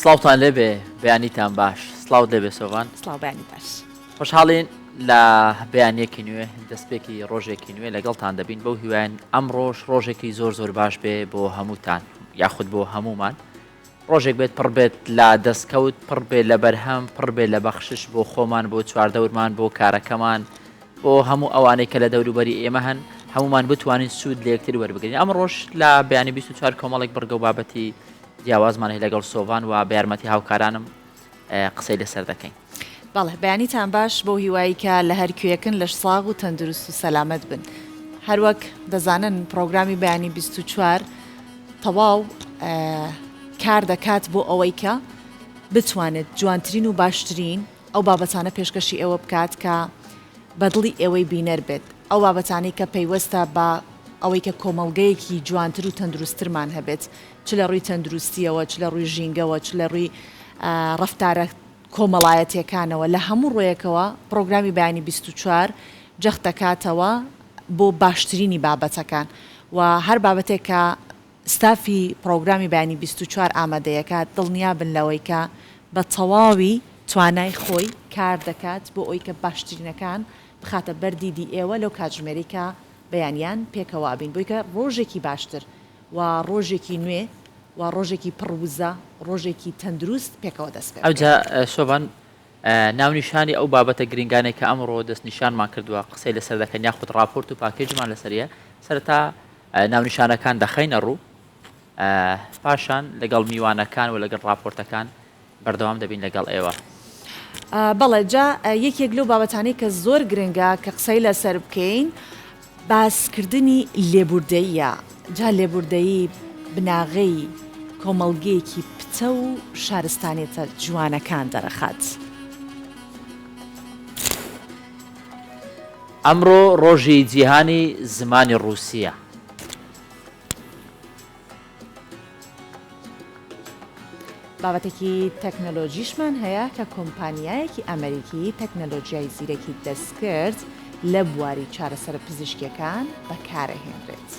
سڵاوتان لێبێ بەیانیتان باش سڵاوت لێبێ سۆڤان. سڵاو بەیانی باش. خۆشحاڵین لە بەیانیەکی نوێ دەستپێکی ڕۆژێکی نوێ لەگەڵتان دەبین بەو هیوایەن ئەمڕۆش ڕۆژێکی زۆر زۆر باش بێ بۆ هەمووتان یاخود بۆ هەمومان ڕۆژێک بێت پڕ بێت لە دەستکەوت پڕ بێ لە بەرهەم پڕ بێ لە بەخشش بۆ خۆمان بۆ چواردەورمان بۆ کارەکەمان بۆ هەموو ئەوانەی کە لە دەوروبەری ئێمە هەن هەمومان بتوانین سوود لە یەکتر وەربگرین ئەمڕۆش لە بەیانی 24 کۆمەڵێک بڕگە و بابەتی جیاوازمان هەیە لەگەڵ سۆڤان و بە یارمەتی هاوکارانم قسەی لەسەر دەکەین. بەڵێ بەیانیتان باش بەو هیوایی کە لە هەر کوێکن لەش ساغ و تەندروست و سەلامەت بن. هەروەک دەزانن پڕۆگرامی بەیانی 24 تەواو کار دەکات بۆ ئەوەی کە بتوانێت جوانترین و باشترین ئەو بابەتانە پێشکەشی ئێوە بکات کە بە دڵی ئێوەی بینەر بێت، ئەو بابەتانەی کە پەیوەستە بە ئەوەی کە کۆمەڵگەیەکی جوانتر و تەندروستترمان هەبێت، چ لە ڕووی تەندروستییەوە، چ لە ڕووی ژینگەوە، چ لە ڕووی ڕەفتارە کۆمەڵایەتییەکانەوە، لە هەموو ڕوویەکەوە پڕۆگرامی بەیانی 24 جەخت دەکاتەوە بۆ باشترینی بابەتەکان و هەر بابەتێک کە ستافی پڕۆگرامی بەیانی 24 ئامادەیەکات دڵنیابن لەوەی کە بە تەواوی توانای خۆی کار دەکات بۆ ئەوی کە باشترینەکان بخاتە بەر دیدی ئێوە لەو کاتژمێرەی کە بەیانیان پێکەوە ئەبین بۆی کە ڕۆژێکی باشتر و ڕۆژێکی نوێ و ڕۆژێکی پڕ وزە ڕۆژێکی تەندروست پێکەوە دەست پێ بکەین. ئەوجا سۆڤان ناونیشانی ئەو بابەتە گرنگانەی کە ئەمڕۆ دەستنیشانمان کردووە قسەی لەسەر دەکەن یاخود ڕاپۆرت و پاکێجمان لەسەریە سەرەتا ناونیشانەکان دەخەینە ڕوو پاشان لەگەڵ میوانەکان و لەگەڵ ڕاپۆرتەکان بەردەوام دەبین لەگەڵ ئێوە. بەڵێ جا یەکێک لەو بابەتانەی کە زۆر گرنگە کە قسەی لەسەر بکەین باسکردنی لێبوردەییە، جا لێبوردەیی بناغەی کۆمەڵگەیەکی پتەو و شارستانیەتە جوانەکان دەرەخات. ئەمڕۆ ڕۆژی جیهانی زمانی ڕووسییە. بابەتێکی تەکنەلۆژیشمان هەیە کە کۆمپانیایەکی ئەمریکی تەکنەلۆژیای زیرەکی دەستکرد لە بواری چارەسەرە پزیشکیەکان بەکارئەهێنرێت.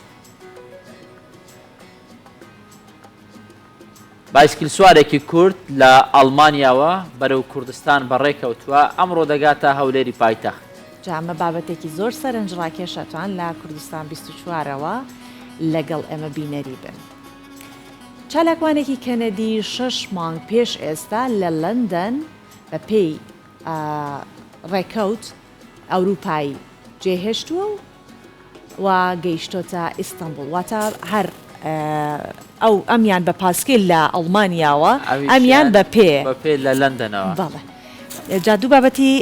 بایسکلسوارێکی کورد لە ئەڵمانیاوە بەرەو کوردستان بەڕێکەوتووە، ئەمڕۆ دەگاتە هەولێری پایتەخت. جا ئەمە بابەتێکی زۆر سەرنجڕاکێشە توان لە کوردستان 24 ەوە لەگەڵ ئێمە بینەری بن. چالاکوانێکی کەنەدی شەش مانگ پێش ئێستا لە لەندەن بە پێی ڕێکەوت ئەوروپای جێهێشتووە و و گەیشتۆتە ئیستەنبوڵ واتە هەر ئەو ئەمیان بە پاسکیل لە ئەڵمانیاوە ئەمیان بە پێ بە پێ لە لەندەنەوە. بەڵێ جا دوو بابەتی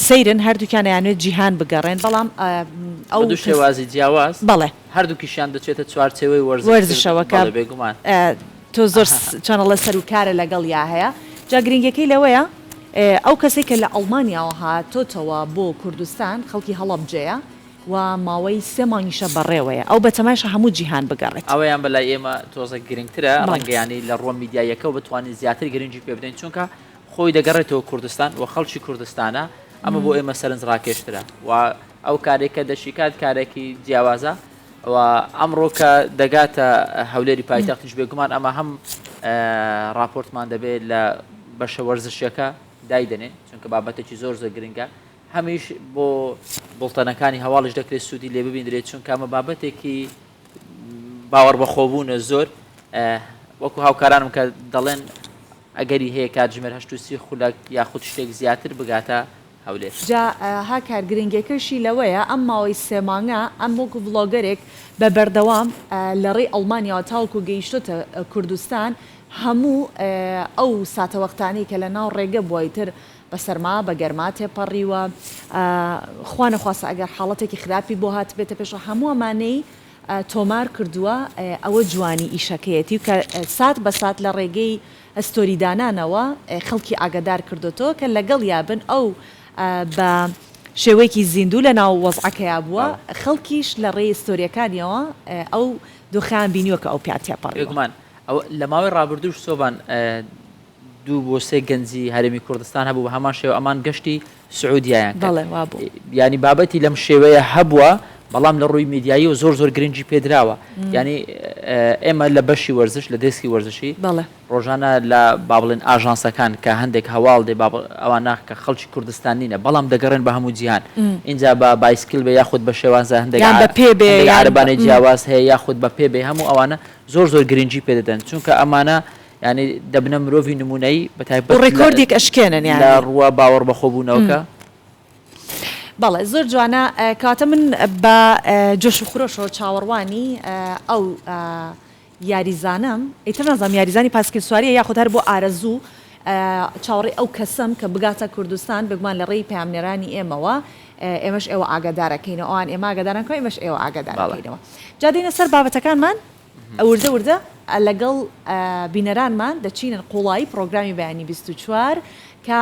سەیرن هەردووکیان ئەیانوێت جیهان بگەڕێن بەڵام ئەو دوو شێوازی جیاواز بەڵێ هەردووکیشیان دەچێتە چوارچێوەی وەرزشەوە کە بێگومان تۆ زۆر چەنەڵە سەر و کارە لەگەڵ یا هەیە جا گرنگەکەی لەوەیە ئەو کەسەی کە لە ئەڵمانیاوە هاتۆتەوە بۆ کوردستان خەڵکی هەڵەبجەیە و ماوەی سێ مانگیشە بەڕێوەیە ئەو بەتەمایشە هەموو جیهان بگەڕێت. ئەوەیان بەلای ئێمە تۆزێک گرنگترە ڕەنگە یانی لە ڕووە میدیاییەکەوە بتوانین زیاتر گرنگی پێ بدەین چونکە خۆی دەگەڕێتەوە کوردستان و خەڵکی کوردستانە ئەمە بۆ ئێمە سەرنجڕاکێشترە و ئەو کارێک کە دەشیکات کارێکی جیاوازە و ئەمڕۆ کە دەگاتە هەولێری پایتەختیش بێگومان ئەمە هەم ڕاپۆرتمان دەبێت لە بەشە وەرزشیەکە دایدەنێن چونکە بابەتێکی زۆر زۆر گرنگە هەمیش بۆ بوڵتەنەکانی هەواڵیش دەکرێت سوودی لێ ببیندرێت چونکە ئەمە بابەتێکی باوەڕ بەخۆبوونە زۆر وەکو هاوکارانم کە دەڵێن ئەگەری هەیە کاتژمێر هەشت و سی خولەک یاخود شتێک زیاتر بگاتە هەولێر. جا هاکار گرنگیەکەشی لەوەیە ئەم ماوەی سێ مانگە ئەم وەکو ڤڵۆگەرێک بە بەردەوام لە ڕێی ئەڵمانیاوە تاوەکو گەیشتۆتە کوردستان هەموو ئەو ساتەوەختانەی کە لە ناو ڕێگە بووە ئیتر بە سەرما بە گەرما تێپەڕیوە خوا نەخواستە ئەگەر حاڵەتێکی خراپی بۆ هاتبێتە پێشەوە هەموو ئەمانەی تۆمار کردووە ئەوە جوانی ئیشەکەیەتی و کە سات بە سات لە ڕێگەی ستۆری دانانەوە خەڵکی ئاگادار کردۆتەوە کە لەگەڵیا بن ئەو بە شێوەیەکی زیندوو لە ناو وەزعەکەیا بووە خەڵکیش لە ڕێی ستۆریەکانیەوە ئەو دۆخەیان بینیوە کە ئەو پیا تێپەڕیوە. بێگومان ئەوە لە ماوەی ڕابردووش سۆڤان دوو بۆ سێ گەنجی هەرێمی کوردستان هەبوو بە هەمان شێوە ئەمان گەشتی سعودیایان کرد. بەڵێ وابوو. یانی بابەتی لەم شێوەیە هەبووە. بەڵام لە ڕووی میدیاییەوە زۆر زۆر گرنگی پێدراوە یانی ئێمە لە بەشی وەرزش لە دێسکی وەرزشی ڕۆژانە لە با بڵێن ئاژانسەکان کە هەندێک هەواڵ دێ با ئەوانە کە خەڵکی کوردستان نینە بەڵام دەگەڕێن بە هەموو جیهان ئینجا بە بایسکل بێ یاخود بە شێوازە هەندێک یان بە پێ بێ هەندێک عەرەبانەی جیاواز هەیە یاخود بە پێ بێ هەموو ئەوانە زۆر زۆر گرنگی پێ دەدەن چونکە ئەمانە یانی دەبنە مرۆڤی نمونەیی بە تایبەت و ڕێکۆردێک ئەشکێنن یانی لە ڕووە باوەڕ بەخۆبوونەوەکە. بەڵێ زۆر جوانە کەواتە من بە جۆش و خرۆشەوە چاوەڕوانی ئەو یاریزانەم ئیتر نازانم یاریزانی پاسکیل سواریە یاخود هەر بۆ ئارەزوو چاوەڕێی ئەو کەسەم کە بگاتە کوردستان بێگومان لە ڕێی پەیامنێرانی ئێمەوە ئێمەش ئێوە ئاگادارەکەینەوە ئەوان ئێمە ئاگاداران کەوە ئێمەش ئێوە ئاگادارەکەینەوە جا دێینە سەر بابەتەکانمان وردە وردە لەگەڵ بینەرانمان دەچینە قوڵایی پڕۆگرامی بەیانی 24 کە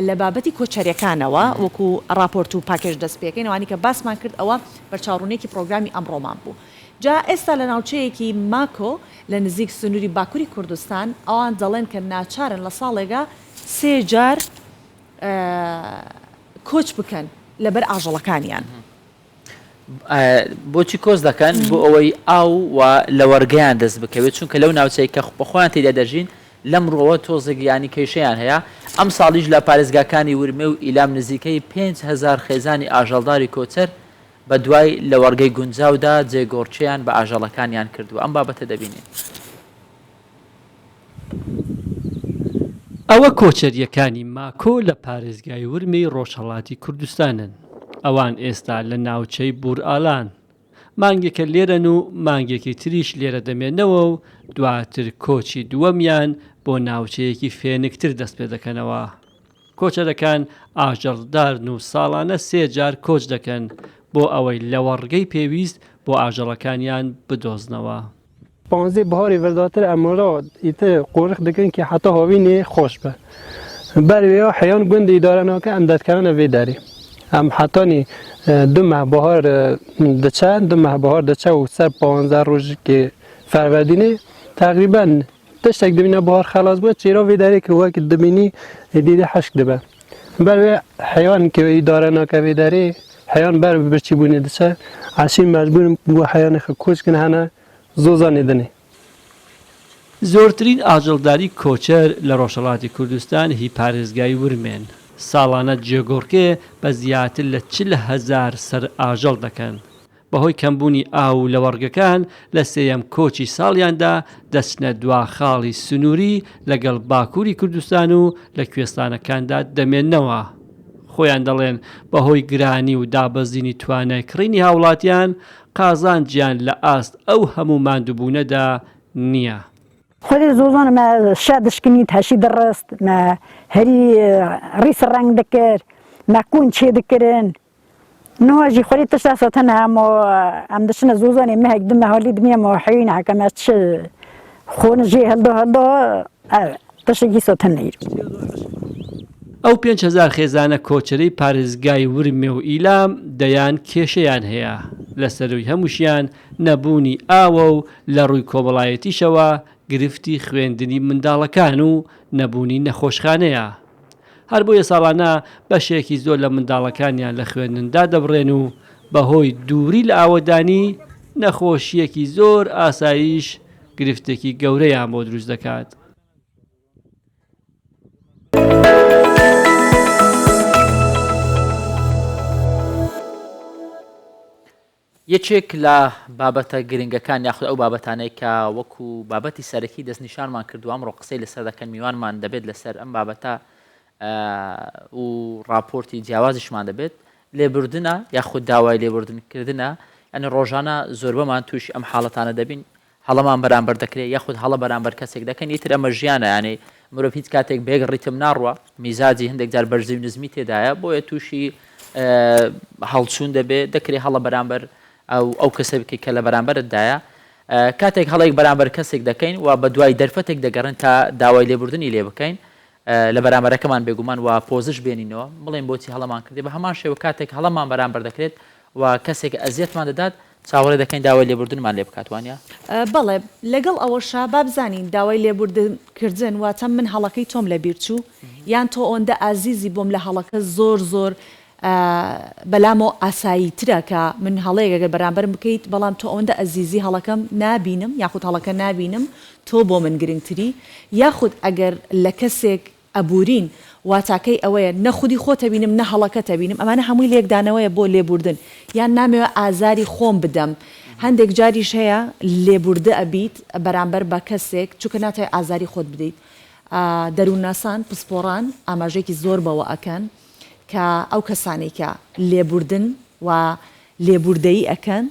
لە بابەتی کۆچەریەکانەوە وەکو ڕاپۆرت و پاکێج دەست پێکەین ئەوانی کە باسمان کرد ئەوە بەرچاوڕوونیەکی پڕۆگرامی ئەمڕۆمان بوو جا ئێستا لە ناوچەیەکی ماکۆ لە نزیک سنووری باکوری کوردستان ئەوان دەڵێن کە ناچارن لە ساڵێگا سێ جار کۆچ بکەن لەبەر ئاژەڵەکانیان. بۆچی کۆچ دەکەن؟ بۆ ئەوەی ئاو و لەوەڕگەیان دەست بکەوێت، چونکە لەو ناوچەی کە بەخۆیان تێیدا دەژین لەم ڕووەوە تۆزێک یانی کێشەیان هەیە، ئەمساڵیش لە پارێزگاکانی ورمێ و ئیلام نزیکەی 5000 خێزانی ئاژەڵداری کۆچەر بەدوای لەوەڕگەی گونجاودا جێگۆڕکێیان بە ئاژەڵەکانیان کردووە، ئەم بابەتە دەبینین. ئەوە کۆچەرییەکانی ماکۆ لە پارێزگای ورمێی ڕۆژهەڵاتی کوردستانن. ئەوان ئێستا لە ناوچەی بورئالان. مانگێکە لێرەن و مانگێکی تریش لێرە دەمێنەوە و دواتر کۆچی دووەمیان بۆ ناوچەیەکی فێنکتر دەستپێدەکەنەوە. کۆچەرەکان ئاژەڵدارن و ساڵانە سێ جار کۆچ دەکەن بۆ ئەوەی لەوەڕگەی پێویست بۆ ئاژەڵەکانیان بدۆزنەوە. پانزەی بەهاری ڤرداتر ئەمۆرا ئیتر قۆرخ دکن کی حەتا هاوینێ خۆش بە. بەر وێیا حەیان گوند ئیدارە ناکە ئەم دەدکەونە ڤێ دەرێ. ئەم حەتانی دو مەه بەهار دچە، دو مەه بەهار دچە و سەر پانزە ڕۆژ کی فەروەردینێ تەقریبەن تشتێک دبینە بەهار خەلاس بووە چێرا ڤێ دەرێ کی وەک دبینی ئیدی حشک دبە. بەر وێ حەیان کی ئیدارە ناکە ڤێ دەرێ حەیان بەر برچی بوونێ دچە عەشیر مەجبوورن بۆ حەیانێ خە کۆچ کن هەنە زۆزانێ دنێ. زۆرترین ئاژەڵداری کۆچەر لە ڕۆژهەڵاتی کوردستان هی پارێزگای ورمێن، ساڵانە جێگۆڕکێ بە زیاتر لە 40 هەزار سەر ئاژەڵ دەکەن. بەهۆی کەمبوونی ئاو و لەوەڕگەکان لە سێیەم کۆچی ساڵیاندا دەچنە دوا خاڵی سنووری لەگەڵ باکووری کوردستان و لە کوێستانەکاندا دەمێننەوە. خۆیان دەڵێن بەهۆی گرانی و دابەزینی توانای کڕینی هاوڵاتیان، قازانجیان لە ئاست ئەو هەموو ماندووبوونەدا نییە. خودێ زۆزان مە شە دشکنیت هەشی دڕست مە هەری ڕیس ڕەنگ دکرد مە کون چێ دکرن نوها ژی خودێ تشتا ساتن هەمو ئەم دشنە زۆزانێ مەهێک دو مەها لی دمیە مە حەوین حەکە مە چ خۆن ژێ هەلدۆ هەلدۆ تشتێکی ساتن نەیر. ئەو 5000 خێزانە کۆچەرەی پارێزگای ورمێ و ئیلام دەیان کێشەیان هەیە، لە سەرووی هەمووشیان نەبوونی ئاوە و لە ڕووی کۆمەڵایەتیشەوە گرفتی خوێندنی منداڵەکان و نەبوونی نەخۆشخانەیە. هەر بۆیە ساڵانە بەشێکی زۆر لە منداڵەکانیان لە خوێندن دادەبڕێن و بەهۆی دووری لە ئاوەدانی، نەخۆشییەکی زۆر ئاساییش گرفتێکی گەورەیان بۆ دروست دەکات. یەکێک لە بابەتە گرنگەکان یاخود ئەو بابەتانەی کە وەکو بابەتی سەرەکی دەستنیشانمان کردووە ئەمڕۆ قسەی لەسەر دەکەن میوانمان دەبێت لەسەر ئەم بابەتە و راپۆرتی جیاوازیشمان دەبێت لێبوردنە یاخود داوای لێبوردنکردنە یعنی ڕۆژانە زۆربەمان تووشی ئەم حاڵەتانە دەبین هەڵەمان بەرامبەر دەکرێت یاخود هەڵە بەرامبەر کەسێک دەکەن ئیتر ئەمە ژیانە یانی مرۆڤ هیچ کاتێک بە یەک ڕیتم ناڕوا میزاجی هەندێک جار بەرزی و نزمی تێدایە بۆیە تووشی هەڵچوون دەبێت دەکرێت هەڵە بەرامبەر ئەو ئەو کەسە بکەیت کە لە بەرامبەرتدایە کاتێک هەڵێک بەرامبەر کەسێک دەکەین و بە دوای دەرفەتێک دەگەڕێن تا داوای لێبوردنی لێ بکەین لە بەرامبەرەکەمان بێگومان و پۆزش بێنینەوە بڵێن بۆچی هەڵەمان کردی بە هەمان شێوە کاتێک هەڵەمان بەرامبەر دەکرێت و کەسێک ئەزیەتمان دەدات چاوەڕێ دەکەین داوای لێبوردنمان لێ بکات وانیە؟ بەڵێ، لەگەڵ ئەوەشا با بزانین داوای لێبوردن کردن واتە من هەڵەکەی تۆم لەبیر چوو یان تۆ ئەوەندە ئازیزی بۆم لە هەڵەکە زۆر زۆر. بەلامەوە ئاساییترە کە من هەڵەیەک ئەگەر بەرامبەرم بکەیت بەڵام تۆ ئەوەندە ئەزیزی هەڵەکەم نابینم یاخود هەڵەکە نابینم تۆ بۆ من گرنگتری یاخود ئەگەر لە کەسێک ئەبورین واتاکەی ئەوەیە نە خودی خۆت ئەبینم نە هەڵەکەت ئەبینم ئەمانە هەمووی لێکدانەوەیە بۆ لێبوردن یان نامەوێ ئازاری خۆم بدەم هەندێک جاریش هەیە لێبوردە ئەبیت بەرامبەر بە کەسێک چونکە ناتەوێ ئازاری خۆت بدەیت دەروونناسان پسپۆڕان ئاماژەیەکی زۆر بەوە ئەکەن کە ئەو کەسانەی کە لێبوردن و لێبوردەیی ئەکەن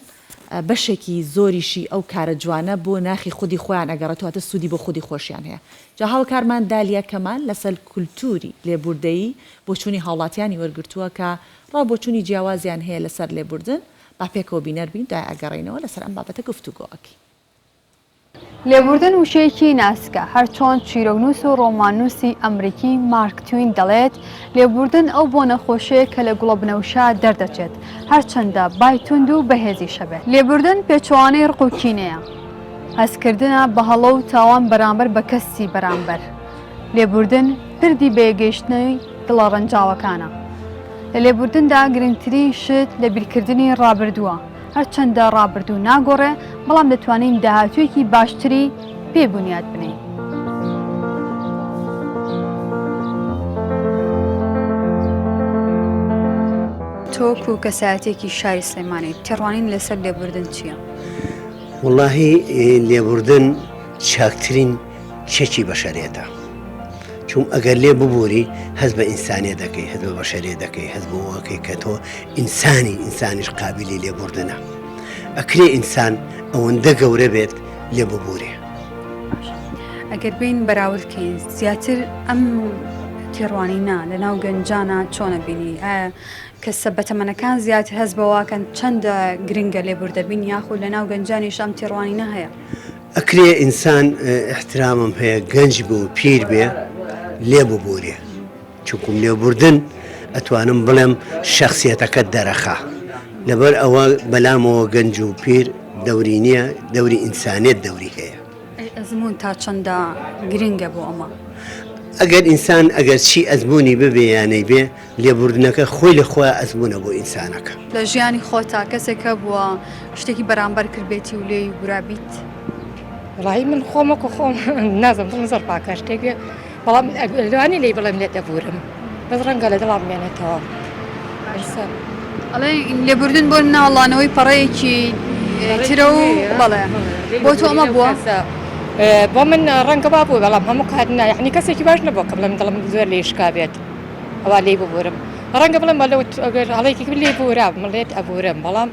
بەشێکی زۆریشی ئەو کارە جوانە بۆ ناخی خودی خۆیان ئەگەڕێتەوە واتە سوودی بۆ خودی خۆشیان هەیە. جا هاوکارمان دالیا کەمال لەسەر کولتووری لێبوردەیی بۆچوونی هاوڵاتیانی وەرگرتووە کە ڕاو بۆچوونی جیاوازیان هەیە لەسەر لێبوردن، با پێکەوە بینەر بین دوای ئەگەڕێینەوە لەسەر ئەم بابەتە گفتوگۆ ئەکەین. لێبوردن وشەیەکی ناسکە، هەرچۆن چیرۆکنووس و ڕۆماننووسی ئەمریکی مارک توین دەڵێت، لێبوردن ئەو بۆنە خۆشەیە کە لە گوڵە بنەوشە دەردەچێت، هەرچەندە بای توند و بەهێزیش هەبێت. لێبوردن پێچەوانەی ڕق و کینەیە، هەستکردنە بە هەڵە و تاوان بەرامبەر بە کەسی بەرامبەر. لێبوردن پردی بەیەکگەیشتنەوەی دڵە ڕەنجاوەکانە. لە لێبوردندا گرنگترین شت لەبیرکردنی ڕابردووە. هەرچەندە ڕابردوو ناگۆڕێ، بەڵام دەتوانین داهاتوویەکی باشتری پێ بونیاد بنێین. تۆ وەکو کەسایەتیەکی شاری سلێمانی تێڕوانین لەسەر لێبوردن چییە؟ وەڵاهی لێبوردن چاکترین چەکی بەشەرێتە چون ئەگەر لێ ببووری هەست بە ئینسانێ دەکەی هەست بە بەشەرێ دەکەی هەست بۆەکەی کە تۆ ئینسانی ئینسانیش قابلی لێبوردنە ئەکرێ ئینسان ئەوەندە گەورە بێت لێ ببوورێ. ئەگەر بین بەراورد کەین زیاتر ئەم تێڕوانینە لە ناو گەنجانە چۆنە بینی ئایا کەسە بەتەمەنەکان زیاتر هەست بەواکەن چەندە گرنگە لێبوردەبین یاخود لە ناو گەنجانیش ئەم تێڕوانینە هەیە؟ ئەکرێ ئینسان ئیحترامم هەیە گەنج بێ و پیر بێ لێ ببورێ چونکم لێبوردن ئەتوانم بڵێم شەخسیەتەکەت دەرەخا لەبەر ئەوە بەلامەوە گەنج و پیر دەوری نییە دەوری ئینسانێت دەوری هەیە. ئەی ئەزموون تا چەندە گرنگە بۆ ئەمە؟ ئەگەر ئینسان ئەگەر چی ئەزموونی ببێ یا نەیبێ لێبوردنەکە خۆی لە خۆیا ئەزموونە بۆ ئینسانەکە. لە ژیانی خۆتا کەسێک هەبووە شتێکی بەرامبەر کردبێتی و لێی ورابیت؟ وەڵاهی من خۆم وەکو خۆم نازم دڵم زۆر پاکە شتێک بێ بەڵام لەوانەیە لێی بڵێم لێت دەبورم بەس ڕەنگە لە دڵا بمێنێتەوە ئەڵێ لێبوردن بۆ ناڵانەوەی پەڕەیەکی ترە و بەڵێ بۆ تۆ ئەمە بووە؟ بۆ من ڕەنگە وا بوو بەڵام هەموو کات نا یعنی کەسێکی باش نەبووە کە بڵێم دڵم زۆر لێی شکا بێت ئەوا لێی ببورم ڕەنگە بڵێم بەلەو ئەگەر هەڵەیەکی کرد لێی بورام من لێت ئەبورم بەڵام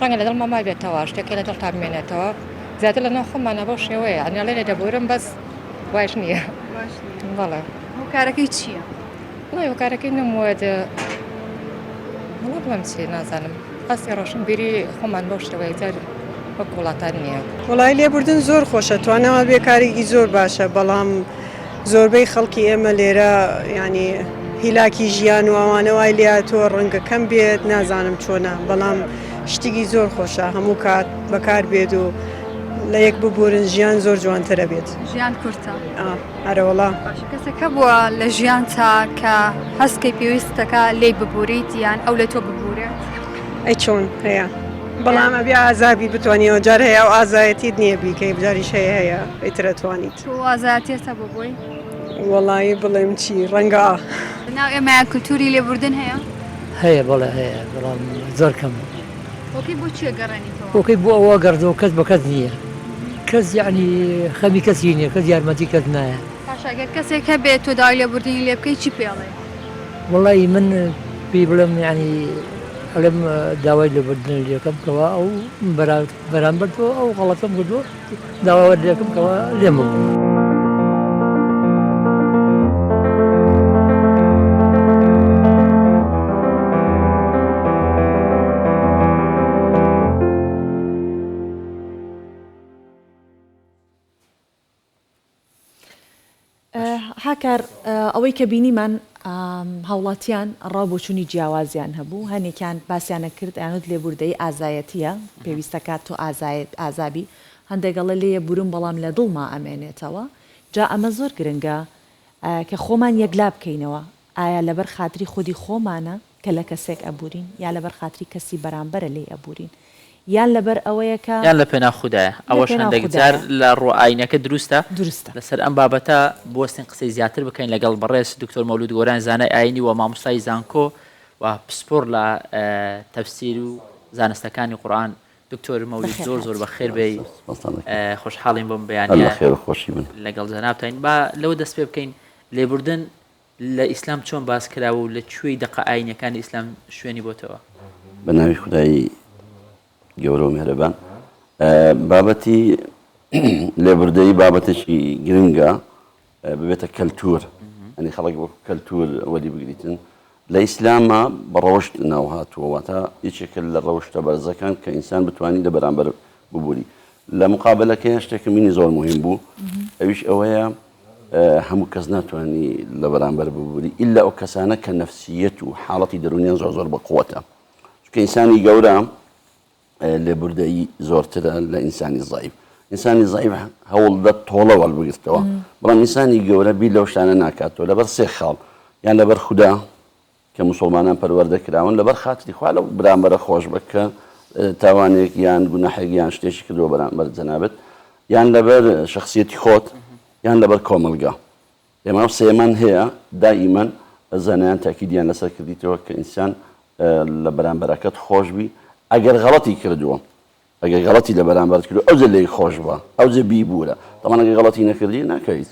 ڕەنگە لە دڵما مابێتەوە شتێک لە دڵتا بمێنێتەوە زیاتر لە ناو خۆمانە بەو شێوەیە یعنی ئەڵێ لێ دەبورم بەس وایش نییە بەڵێ هۆکارەکەی چییە؟ وڵای هۆکارەکەی نەموت وڵا بڵێم چی نازانم ئاستی ڕۆشنبیری خۆمان بەو شێوەیە جار وەک وڵاتان نییە. وەڵایی لێبوردن زۆر خۆشە تواناوە بێ کارێکی زۆر باشە بەڵام زۆربەی خەڵکی ئێمە لێرە یانی هیلاکی ژیان و ئەوانە وای لێهاتووە ڕەنگە کەم بێت نازانم چۆنە بەڵام شتێکی زۆر خۆشە هەموو کات بەکار بێت و لە یەک ببورن ژیان زۆر جوانترە بێت. ژیان کورتە. ئەرەوەڵا. باشە کەسێک هەبووە لە ژیانتا کە هەست کەی پێویستەکە لێی ببوریت یان ئەو لە تۆ ببورێت؟ ئەی چۆن هەیە بەڵام ئەبێ ئازابی بتوانیەوە جار هەیە ئەو ئازایەتیت نییە بیکەی جاریش هەیە هەیە ئیتر ئەتوانیت. تۆ ئازایەتیت هەبوو بۆی؟ وەڵایی بڵێم چی ڕەنگە ئا. لەناو ئێمەیا کلتوری لێبوردن هەیە؟ هەیە بەڵێ هەیە بەڵام زۆر کەمە. هۆکەی بۆ چیە گەڕێنیتەوە؟ هۆکەی بۆ ئەوە گەڕێتەوە کەس بە کەس نییە کەس یەعنی خەمی کەسی نییە کەس یارمەتی کەس نایە. باشە گەر کەسێک هەبێت تۆ داوای لێبوردنی لێ بکەی چی پێ ئەڵێی؟ وەڵایی من پێی بڵێم یەعنی ئەڵێم داوای لێبوردنت لێکەم کەوا ئەو بەرامبەر تۆ ئەو غەڵەتەم کردووە داوات لێکم کەوا لێم ببورە. هاکار ئەوەی کە بینیمان هاوڵاتیان ڕاو بۆچوونی جیاوازیان هەبوو هەنێکیان باسیانە کرد ئەیانوت لێبوردەیی ئازایەتیە پێویستە کات تۆ ئازابی هەندێک ئەڵێ لێیە بورم بەڵام لە دڵما ئەمێنێتەوە جا ئەمە زۆر گرنگە کە خۆمان یەکلا بکەینەوە ئایا لەبەر خاتری خودی خۆمانە؟ کە لە کەسێک ئەبورین یا لەبەر خاتری کەسی بەرامبەرە لێی ئەبورین یان لەبەر ئەوەیە کە. یان لە پێناو خودایە لە ئەوەش پێناو هەندێک جار خودایە. لە ڕووە ئاینەکە دروستە دروستە. لەسەر ئەم بابەتە بوەستین قسەی زیاتر بکەین لەگەڵ بەڕێز دکتۆر مەولود گۆران زانای ئاینی و مامۆستای زانکۆ و پسپۆڕ لە تەفسیر و زانستەکانی قورئان دکتۆر مەولود بەخێر زۆر زۆر هاتی. بەخێر بێی سپاستان دەکەم. خۆشحاڵین بەم هەر بەیانیە لە خێر و خۆشی بن. لەگەڵ جەنابتاین با لەوە دەست پێ بکەین لێبوردن لە ئیسلام چۆن باس کراوە و لە کوێی دەقە ئایینیەکانی ئیسلام شوێنی بۆتەوە؟ بە ناوی خودای گەورە و میهرەبان. بابەتی لێبوردەیی بابەتێکی گرنگە ببێتە کەلتور، یانی خەڵک وەکو کەلتور وەری بگریتن. لە ئیسلاما بە ڕەوشت ناو هاتووە، واتە یەکێکە لە ڕەوشتە بەرزەکان کە ئینسان بتوانی لە بەرامبەر ببوری. لە مقابلەکەیان شتێکم بینی زۆر موهیم بوو، ئەویش ئەوەیە هەموو کەس ناتوانی لە بەرامبەر ببوری ئیلا ئەو کەسانە کە نەفسیەت و حاڵەتی دەروونیان زۆر زۆر بەقوەتە، چونکە ئینسانی گەورە لێبوردەیی زۆرترە لە ئینسانی زەعیف. ئینسانی زەعیف هەوڵ دە تۆڵە وەڵبگرتەوە، بەڵام ئینسانی گەورە بیر لەو شتانە ناکاتەوە لەبەر سێ خاڵ، یان لەبەر خودا کە موسڵمانان پەروەردە کراون، لەبەر خاتری خوا لەو برامبەرە خۆش بە کە تاوانێک یان گوناحێک یان شتێکی کردووە بەرامبەر جەنابت، یان لەبەر شەخسیەتی خۆت، یان لەبەر کۆمەڵگا. ئێمە ئەو سێیەمان هەیە دائیمەن زانایان تاکیدیان لەسەر کردیتەوە کە ئینسان لە بەرامبەرەکەت خۆش بی ئەگەر غەڵەتی کردووە ئەگەر غەڵەتی لە بەرامبەرت کردووە ئەوجە لێی خۆش بە ئەوجە بیبوورە تەمان ئەگەر غەڵەتی نەکردی ناکەیت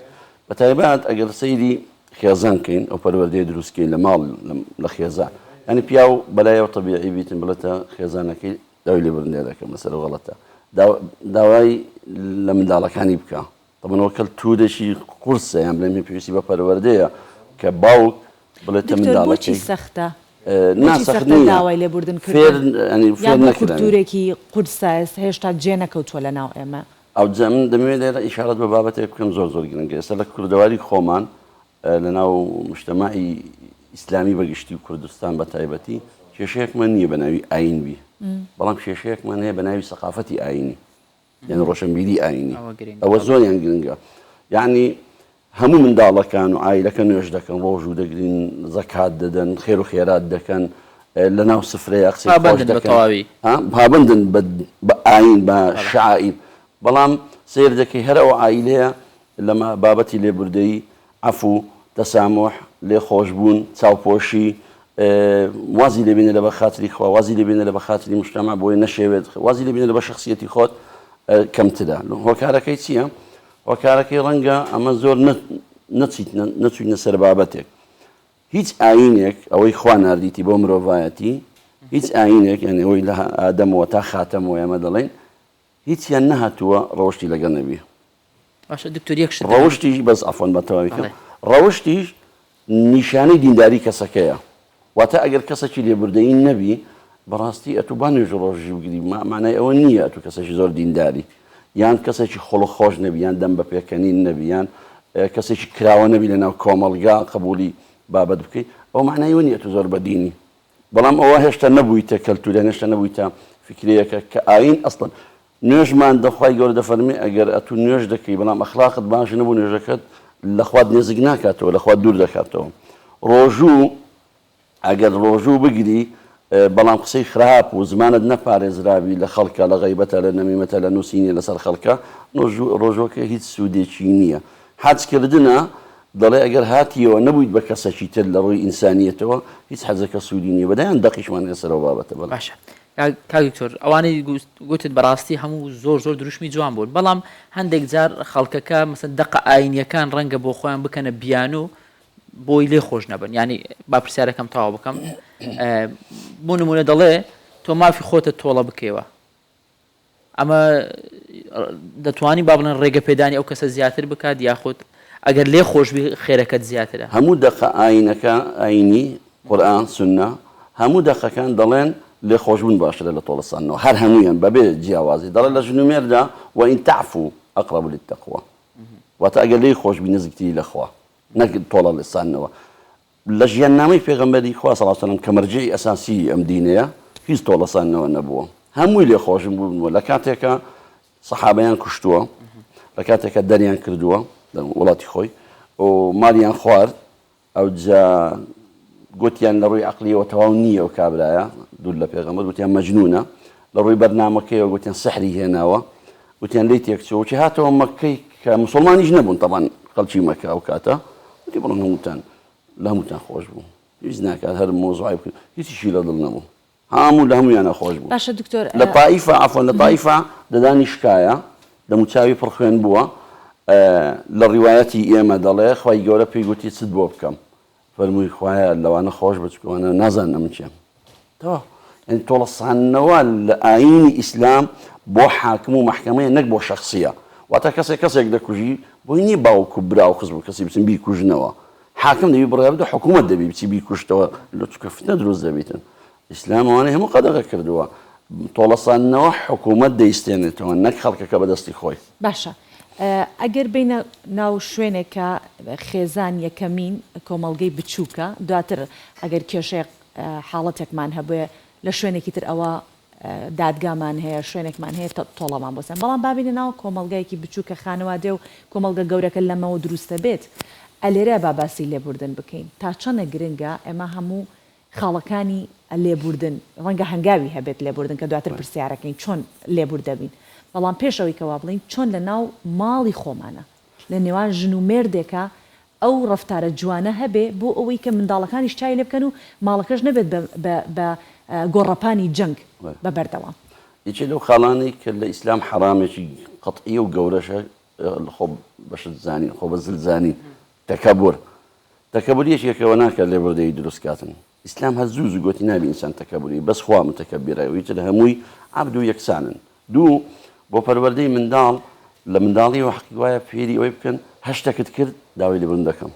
بە تایبەت ئەگەر سەیری خێزان کەین ئەو پەروەردەیە دروست کەین لە ماڵ لە خێزان یعنی پیاو بەلایەوە تەبیعی بیتن بڵێتە خێزانەکەی داوای لێبوردن لێ دەکەم لەسەر ئەو غەڵەتە داوای لە منداڵەکانی بکە تەبعەن ئەوە کەلتوورێکی قورسە یان بڵێم پێویستی بە پەروەردەیە کە باوک بڵێتە دکتۆر بۆچی منداڵەکەی سەختە؟ نا بۆچی سەخت سەختە نییە داوای لێبوردن فێر کردن؟ یانی یان فێر بۆ نەکراوین. کولتوورێکی قورسە ئێستا هێشتا جێ نەکەوتووە لە ناو ئێمە؟ ئەوجا من دەمەوێت لێرە ئیشارەت بە بابەتێک بکەم زۆر زۆر گرنگە ئێستا لە کوردەواری خۆمان لە ناو مجتەمەعی ئیسلامی بە گشتی و کوردستان بە تایبەتی کێشەیەکمان نییە بە ناوی ئایین بی بەڵام کێشەیەکمان هەیە بە ناوی سەقافەتی ئایینی یعنی ڕۆشنبیری ئاینی ئەوە زۆریان گرنگە یعنی هەموو منداڵەکان و عایلەکە نوێژ دەکەن ڕۆژ و دەگرین زەکات دەدەن خێر و خێرات دەکەن لە ناو سفرەیە قسەی خۆش دەکەن پابەندن بە ئاین بە شعائیر بەڵام سیر دەکەی هەر ئەو عایلەیە لەمە بابەتی لێبوردەیی عەفو، تەساموح، لێخۆشبوون، چاوپۆشی، وازی لێ بێنە لەبەر خاتری خوا، وازی لێ بێنە لەبەر خاتری موجتەمەع بۆیە نەشێوێت، وازی لێ بێنە لەبەر شەخسیەتی خۆت کەمترە. هۆکارەکەی چییە؟ هۆکارەکەی ڕەنگە ئەمە زۆر نەچوینە سەر بابەتێک. هیچ ئایینێک ئەوەی خوا ناردیتی بۆ مرۆڤایەتی، هیچ ئایینێک یانی ئەوەی لە ئادەمەوە تا خاتەمەوە ئێمە دەڵێین هیچیان نەهاتووە ڕەوشتی لەگەڵ نەبی. باشە دکتۆر یەک شت ڕەوشتیش بەس عەفوەن بە تەواوی کەم ڕەوشتیش نیشانەی دینداری کەسەکەیە واتە ئەگەر کەسەکی لێبوردەیی نەبی بەڕاستی ئەتوو با نوێژ و ڕۆژی بگری مانای ئەوە نییە ئەتوو کەسێکی زۆر دینداری یان کەسێکی خۆڵ خۆش نەبی یان دەم بە پێکەنین نەبی یان کەسێکی کراوە نەبی لەناو کۆمەڵگا قبولی بابەت بکەی ئەو معنای ئەوە نییە ئەتوو زۆر بەدینی بەڵام ئەوە هێشتا نەبوویتە کەلتوور یان هێشتا نەبوویتە فیکرەیەکە کە ئایین ئەسڵەن نوێژمان دە خوای گەورە دەفەرمێ ئەگەر ئەتوو نوێژ دەکەی بەڵام ئەخلاقت باش نەبوو نوێژەکەت لە خوات نێزیک ناکاتەوە لە خوات دوور دەکاتەوە ڕۆژوو ئەگەر ڕۆژوو بگری بەڵام قسەی خراپ و زمانت نەپارێزرابی لە خەڵکە لە غەیبەتە لە نەمیمەتە لە نووسینی لەسەر خەڵکە ڕۆژوەکە هیچ سوودێکی نییە حەج کردنە دەڵێ ئەگەر هاتیەوە نەبوویت بە کەسەکی تر لە ڕووی ئینسانیەتەوە هیچ حەجەکە سوودی نییە بەدەیان دەقیشمان هەیە سەر ئەو بابەتە بەڵێ. باشە کاک دکتۆر ئەوانەی گوتت بەڕاستی هەموو زۆر زۆر دروشمی جوان بوون بەڵام هەندێک جار خەڵکەکە مەسەن دەقە ئاینیەکان ڕەنگە بۆ خۆیان بکەنە بیانوو بۆی لێ خۆش نەبن یعنی با پرسیارەکەم تەواو بکەم بۆ نمونە دەڵێ تۆ مافی خۆتە تۆڵە بکەیەوە ئەمە دەتوانی با بڵێن ڕێگە پێدانی ئەو کەسە زیاتر بکات یاخود ئەگەر لێ خۆشبی خێرەکەت زیاترە؟ هەموو دەقە ئاینەکە ئاینی، قورئان، سوننە، هەموو دەقەکان دەڵێن لێخۆشبوون باشترە لە تۆڵەسەندنەوە هەر هەموویان بەبێ جیاوازی دەڵێن لە ژن و مێردا وان تعفو اقرب للتقوی واتە ئەگەر لێی خۆشبی نزیکتری لە خوا نەک تۆڵە لێسەندنەوە لە ژیاننامەی پێغەمبەری خوا صلی اللە علیە وسلم کە مەرجەعی ئەساسی ئەم دینەیە هیچ تۆڵەسەندنەوە نەبووە هەمووی لێخۆشبوون بووە لە کاتێکا سەحابەیان کوشتووە لە کاتێکا دەریان کردووە لە وڵاتی خۆی و مالیان خوارد ئەوجا گوتیان لە ڕووی عەقلیەوە تەواو نییە ئەو کابرایە، دوور لە پێغەمبەر گوتیان مەجنونە، لە ڕووی بەرنامەکەیەوە گوتیان سحری هێناوە، گوتیان لێی تێکچووە، وتی هاتەوە مەککەی کە موسڵمانیش نەبوون تەبعەن خەڵکی مەککە ئەو کاتە، وتی بڕۆن هەمووتان لە هەمووتان خۆش بوو، هیچ ناکات هەر مەوزوعی بکەن، هیچیشی لە دڵ نەبوو. هەموو لە هەموویانە خۆش بوو. باشە دکتۆر. لە تائیفە عەفوەن لە تائیفە ددانی شکایە دەموچاوی پڕ خوێن بووە لە ڕیوایەتی ئێمە دەڵێ خوای گەورە پێی گوتی چت بۆ بکەم فەرمووی خوایە لەوانە خۆش بە چونکە ئەوانە نازانن ئەمن کێم تەواو یعنی تۆڵەساندنەوە لە ئایینی ئیسلام بۆ حاکم و مەحکەمەیە نەک بۆ شەخسیە واتە کەسێک کەسێک دەکوژی بۆی نییە باوک و برا و خزم و کەسی بچن بیکوژنەوە حاکم دەبی بڕیار بدە حکوومەت دەبی بچی بیکوشتەوە لە چونکە فتنە دروست دەبیتن ئیسلام ئەوانەی هەموو قەدەغە کردووە تۆڵەساندنەوە حکوومەت دەیستێنێتەوە نەک خەڵکەکە بەدەستی خۆی. باشە ئەگەر بینە ناو شوێنێک کە خێزان یەکەمین کۆمەڵگەی بچووکە دواتر ئەگەر کێشەیەک حاڵەتێکمان هەبێ لە شوێنێکی تر ئەوە دادگامان هەیە، شوێنێکمان هەیە تۆڵەمان بۆ سەن، بەڵام با بێینە ناو کۆمەڵگایەکی بچووک کە خانەوادەیە و کۆمەڵگە گەورەکە لەمەوە دروست دەبێت، ئەلێرە با باسی لێبوردن بکەین، تا چەنە گرنگە ئێمە هەموو خاڵەکانی لێبوردن، ڕەنگە هەنگاوی هەبێت لێبوردن کە دواتر پرسیارەکەین چۆن لێبوردە بین، بەڵام پێش ئەوەی کە وا بڵێین چۆن لە ناو ماڵی خۆمانە لە نێوان ژن و مێردێکا ئەو ڕەفتارە جوانە هەبێ بۆ ئەوەی کە منداڵەکانیش چاوی لێ بکەن و ماڵەکەش نەبێت بە بە بە گۆڕەپانی جەنگ بە بەردەوام. یەکێ لەو خاڵانەی کە لە ئیسلام حەرامێکی قەتعیە و گەورەشە خۆ بە شت زانین، خۆ بە زل زانین، تەکەبور. تەکەبور یەکێکەوە ناکات لێبوردەیی دروست کاتن. ئیسلام هەر زوو زوو گۆتی نابی ئینسان تەکەبوری بەس خوا متەکەبیرە و ئیتر هەمووی عەبد و یەکسانن. دوو، بۆ پەروەردەی منداڵ لە منداڵیەوە حەقی وایە فێری ئەوەی بکەن هەر شتەکت کرد داوای لێبوردن دەکەم.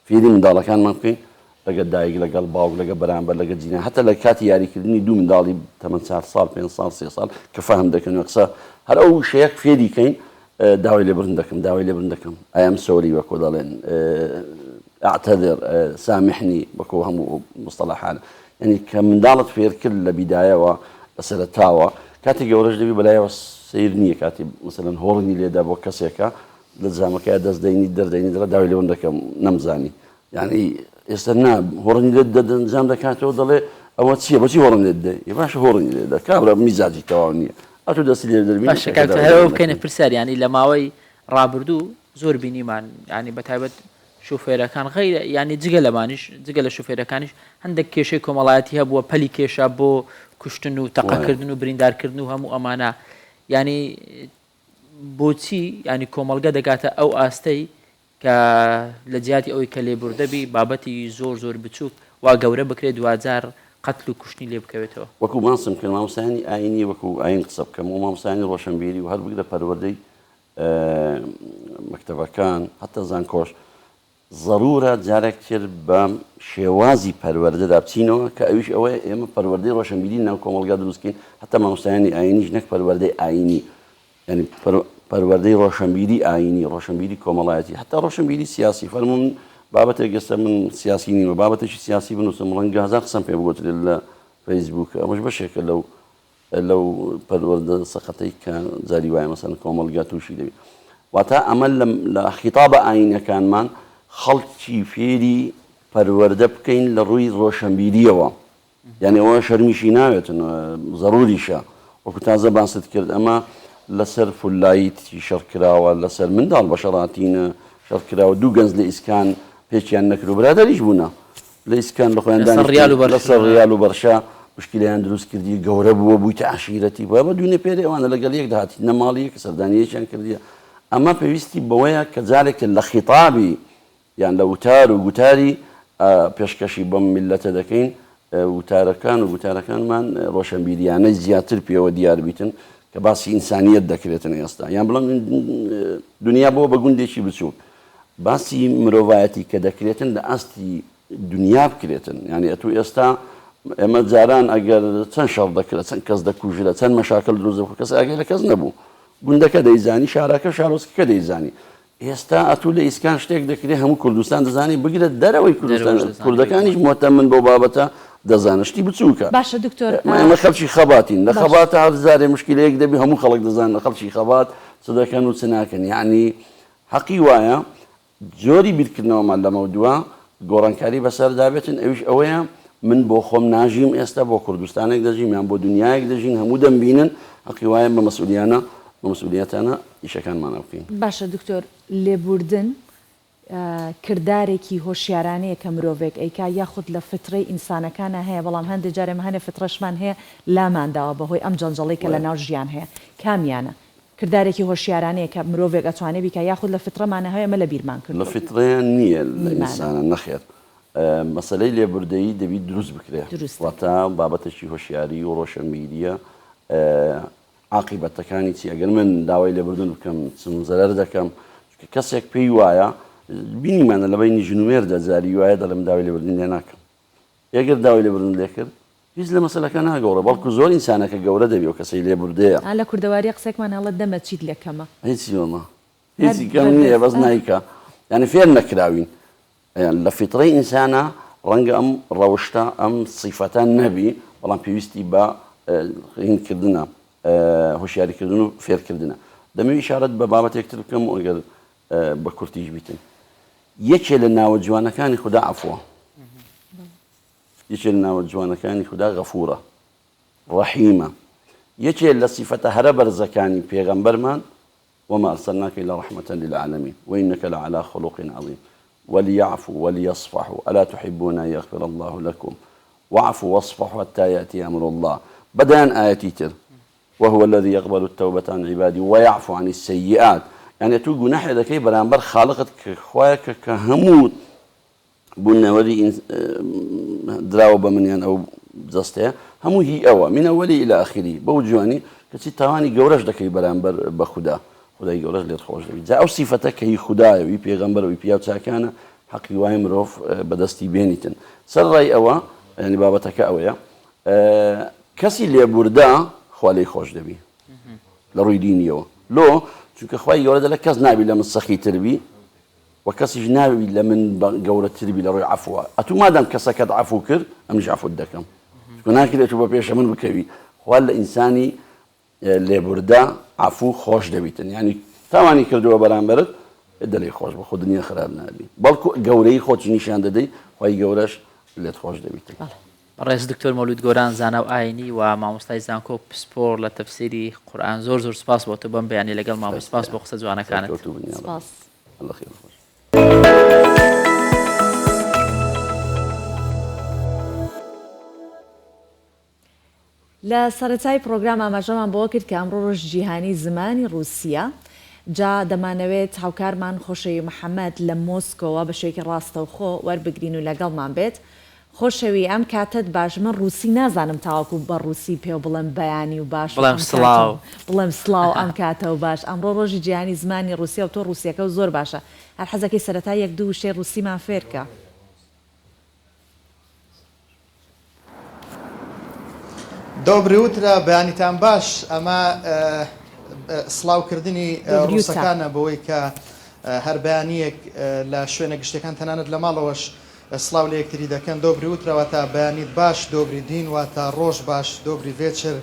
فێری منداڵەکانمان بکەین لەگەڵ دایک لەگەڵ باوک لەگەڵ بەرامبەر لەگەڵ جیران هەتا لە کاتی یاریکردنی دوو منداڵی تەمەن چار ساڵ پێنج ساڵ سێ ساڵ کە فەهم دەکەن و قسە هەر ئەو وشەیە فێری کەین داوای لێبوردن دەکەم داوای لێبوردن دەکەم I am sorry وەکۆ دەڵێن اعتذر سامحنی وەکۆ هەموو مستەڵەحانە یعنی کە منداڵت فێر کرد لە بیدایەوە لە سەرەتاوە کاتێک گەورەش دەبی بەلایەوە سیر نییە کاتی مثلەن هۆڕنی لێدا بۆ کەسێکە لە جامەکەی دەست دەینی دەردەینی دەڵێ داوای لێبوردن دەکەم نەمزانی یعنی ئێستا نا هۆڕنی لێ دەنجام دەکاتەوە دەڵێ ئەوە چییە بۆچی هۆڕن لێ دەدەی باشە هۆڕنی لێ دە کابرا میزاجی تەواو نییە ئەتۆ دەستی لێ دەربینی باشە کاک تاهیر ئەوە بکەینە پرسیار یانی لە ماوەی ڕابردوو زۆر بینیمان یانی بە تایبەت شوفێرەکان غەیرە یانی جگە لەمانیش جگە لە شوفێرەکانیش هەندێک کێشەی کۆمەڵایەتی هەبووە پەلی کێشا بۆ کوشتن و تەقەکردن و بریندارکردن و هەموو ئەمانە یانی بۆچی یانی کۆمەڵگە دەگاتە ئەو ئاستەی کە لە جیاتی ئەوەی کە لێبوردە بی بابەتی زۆر زۆر بچووک وا گەورە بکرێت دواجار قەتل و کوشتنی لێ بکەوێتەوە. وەکو باسم کرد مامۆستایانی ئاینی وەکو ئاین قسە بکەم و مامۆستایانی ڕۆشنبیری و هەر بگرە پەروەردەی مەکتەبەکان هەتا زانکۆش زەرورە جارێک تر بە شێوازی پەروەردەدا بچینەوە کە ئەویش ئەوەیە ئێمە پەروەردەی ڕۆشنبیری ناو کۆمەڵگا دروست بکەین هەتا مامۆستایانی ئاینیش نەک پەروەردەی ئاینی یانی پەروەردەی ڕۆشنبیری ئایینی، ڕۆشنبیری کۆمەڵایەتی، هەتا ڕۆشنبیری سیاسی. فەرموو من بابەتێک ئێستا من سیاسی نیمە، بابەتێکی سیاسی بنووسم ڕەنگە هەزار قسەم پێ بگوترێت لە فەیسبووک. ئەمەش بەشێکە لەو لەو پەروەردە سەقەتەی کە جاری وایە مەسەن کۆمەڵگا تووشی دەبێت. واتە ئەمە لە خیتابە ئایینەکانمان خەڵکی فێری پەروەردە بکەین لە ڕووی ڕۆشنبیرییەوە. یانی ئەوە شەرمیشی ناوێتن زەروریشە وەکو تازە باست کرد ئەمە لەسەر فولایت شەڕ کراوە لەسەر منداڵ بە شەڕاتینە شەڕ کراوە دوو گەنج لە ئیسکان پێکیان نەکرد و برادەریش بوونە لە ئیسکان لە خۆیان لەسەر ڕیال و بەرشە لەسەر ڕیال و بەرشە مشکیلەیان دروست کردی گەورە بووە بوویتە عەشیرەتی بووە بە دوینە پێرێ ئەوانە لەگەڵ یەک دەهاتینە ماڵی یەک سەردانی یەکیان کردیە ئەمە پێویستی بەوەیە کە جارێک لە خیتابی یان لە وتار و گوتاری پێشکەشی بەم میللەتە دەکەین، وتارەکان و گوتارەکانمان ڕۆشەنبیریانەی زیاتر پێوە دیار بیتن کە باسی ئینسانیەت دەکرێتن ئێستا یان بڵێم دنیا بۆ بە گوندێکی بچووک باسی مرۆڤایەتی کە دەکرێتن لە ئاستی دنیا بکرێتن یعنی ئەتوو ئێستا ئێمە جاران ئەگەر چەند شەڕ دەکرا چەند کەس دەکوژرا چەند مەشاکل دروست دەبوو کەس ئاگای لە کەس نەبوو گوندەکە دەیزانی شارەکە شارۆچکەکە دەیزانی ئێستا ئەتوو لە ئیسکان شتێک دەکرێ هەموو کوردستان دەزانی بگرە دەرەوەی کوردستان کوردەکانیش مهتەمن بەو بابەتە دەزانن شتی بچووکە. باشە دکتۆر ئێمە خەڵکی خەباتین لە خەباتە هەر جارێ مشکلەیەک دەبی هەموو خەڵک دەزانن خەڵکی خەبات چ دەکەن و چ ناکەن یەعنی حەقی وایە جۆری بیرکردنەوەمان لەمەودوا. گۆڕانکاری بەسەردا بێتن ئەویش ئەوەیە من بۆ خۆم ناژیم ئێستا بۆ کوردستانێک دەژیم یان بۆ دنیایەک دەژین هەموو دەمبینن حەقی وایە بە مەسئولیانە بە مەسئولیەتانە ئیشەکانمانە بکەین. باشە دکتۆر لێبوردن کردارێکی هۆشیارانەیە کە مرۆڤێک ئەیکا یاخود لە فترەی ئینسانەکانا هەیە بەڵام هەندێ جار ئێمە هەنێ فترەشمان هەیە لامان داوە بەهۆی ئەم جەنجەڵەی کە لەناو ژیان هەیە کامیانە کردارێکی هۆشیارانەیە کە مرۆڤێک ئەتوانێ بیکا یاخود لە فترەمانا هەیە ئێمە لەبیرمان لە کردووە فترەیان نییە لە نیمانە. ئینسانە نەخێر مەسەلەی لێبوردەیی دەبی دروست بکرێ دروستە. واتە بابەتێکی هۆشیاری و ڕۆشەنبیریە عاقیبەتەکانی چی ئەگەر من داوای لێبوردن بکەم چم زەرەر دەکەم چونکە کەسێک پێی وایە بینیمانە لە بەینی ژن و مێردە جاری وایە دەڵێ من داوای لێبوردن لێ ناکەم ئەگەر داوای لێبوردن لێ کرد هیچ لە مەسەلەکە ناگۆڕێ بەڵکو زۆر ئینسانەکە گەورە دەبی و کەسەی لێبوردەیە. ئا لە کوردەواریە قسەێکمان هەڵە دەمە چیت لێ کەمە. هیچی وەڵا هەر هیچی کەم نییە بەردەست بەس ئا. نایکا یانی فێر نەکراوین یان لە فیترەی ئینسانا ڕەنگە ئەم ڕەوشتە ئەم سیفەتە نەبی بەڵام پێویستی بە هین کردنە هۆشیاری کردن و فێرکردنە دەمەوێت ئیشارەت بە بابەتێک تر بکەم و ئەگەر بە کورتیش بیتن یەکێ لە ناوە جوانەکانی خودا عەفوە یەکێ لە ناوە جوانەکانی خودا غەفورە ڕەحیمە یەکێ لە سیفەتە هەرە بەرزەکانی پێغەمبەرمان وما ارسلناک الا رحمة للعالمین وانک لعلی خلق عظیم وليعفوا وليصفحوا الا تحبون ان یغفر اللە لکم واعفوا واصفحوا حتی یاتی امر اللە بە دەیان ئایەتی تر وهو الذی یقبل التوبە عن عباده ویعفو عن السیئات یعنی ئەتوو گوناحێ دەکەی بەرامبەر خاڵقت کە خوایە کە کە هەموو بوونەوەری دراوە بە من یان ئەو جەستەیە هەموو هی ئەوە من ئەوەلی ئیلا ئاخری بەو جوانی کەچی تاوانی گەورەش دەکەی بەرامبەر بە خودا خودای گەورەش لێت خۆش دەبی جا ئەو سیفەتە کە هی خودایە وی پێغەمبەر وی پیاو چاکانە حەقی وای مرۆڤ بەدەستی بێنیتن سەر ڕای ئەوە ینی بابەتەکە ئەوەیە کەسی لێبوردە خوا لێی خۆش دەبی لە ڕووی دینیەوە لۆ چونکە خوای گەورە دەڵێ کەس نابی لە من سەخی تر بی وە کەسیش نابی لە من گەورەتر بی لە ڕووی عەفوە ئەتوو مادام کەسەکەت عەفو کرد ئەمنیش عەفوت دەکەم چونکە ناکرێت تۆ بە پێشە من بکەوی خوا لە ئینسانی لێبوردە عەفو خۆش دەبیتن یعنی تاوانی کردووە بەرامبەرت دەلێ خۆش بە خۆ دنیا خراپ نابی بەڵکو گەورەی خۆت نیشان دەدەی خوای گەورەش لێت خۆش دەبیتن. بەڕێز دکتۆر مەولود گۆران زانا و ئاینی و مامۆستای زانکۆ و پسپۆڕ لە تەفسیری قورئان زۆر زۆر سپاس بۆ تۆ بەم بەیانیە لەگەڵمان بووی سپاس بۆ قسە جوانەکانت. سەرکەوتوو بن یاڕەبی. سپاس. اللە خێر خۆش. لە سەرەتای پڕۆگرام ئاماژەمان بەوە کرد کە ئەمڕۆ ڕۆژی جیهانی زمانی ڕووسییە، جا دەمانەوێت هاوکارمان خۆشەوی محەمەد لە مۆسکۆوە بە شێوەیەکی ڕاستەوخۆ وەربگرین و لەگەڵمان بێت. خۆشەوی ئەم کاتەت باش من ڕووسی نازانم تاوەکو بە ڕووسی پێو بڵێم بەیانی و باش و بڵێم ئەم کاتە سڵاو. بڵێم سڵاو ئەم کاتە و باش ئەمڕۆ ڕۆژی جیهانی زمانی ڕووسیە و تۆ ڕووسیەکەو زۆر باشە هەر حەزەکەی سەرەتا یەک دوو وشەی ڕووسیمان فێرکە. Доброе утро بەیانیتان باش ئەمە سڵاوکردنی دۆبریوتە. ڕووسەکانە بەوەی کە هەر بەیانییەک لە شوێنە گشتیەکان تەنانەت لە ماڵەوەش سڵاو لە یەکتری دەکەن Доброе утро واتە بەیانیت باش Добрый день واتە ڕۆژ باش Добрый вечер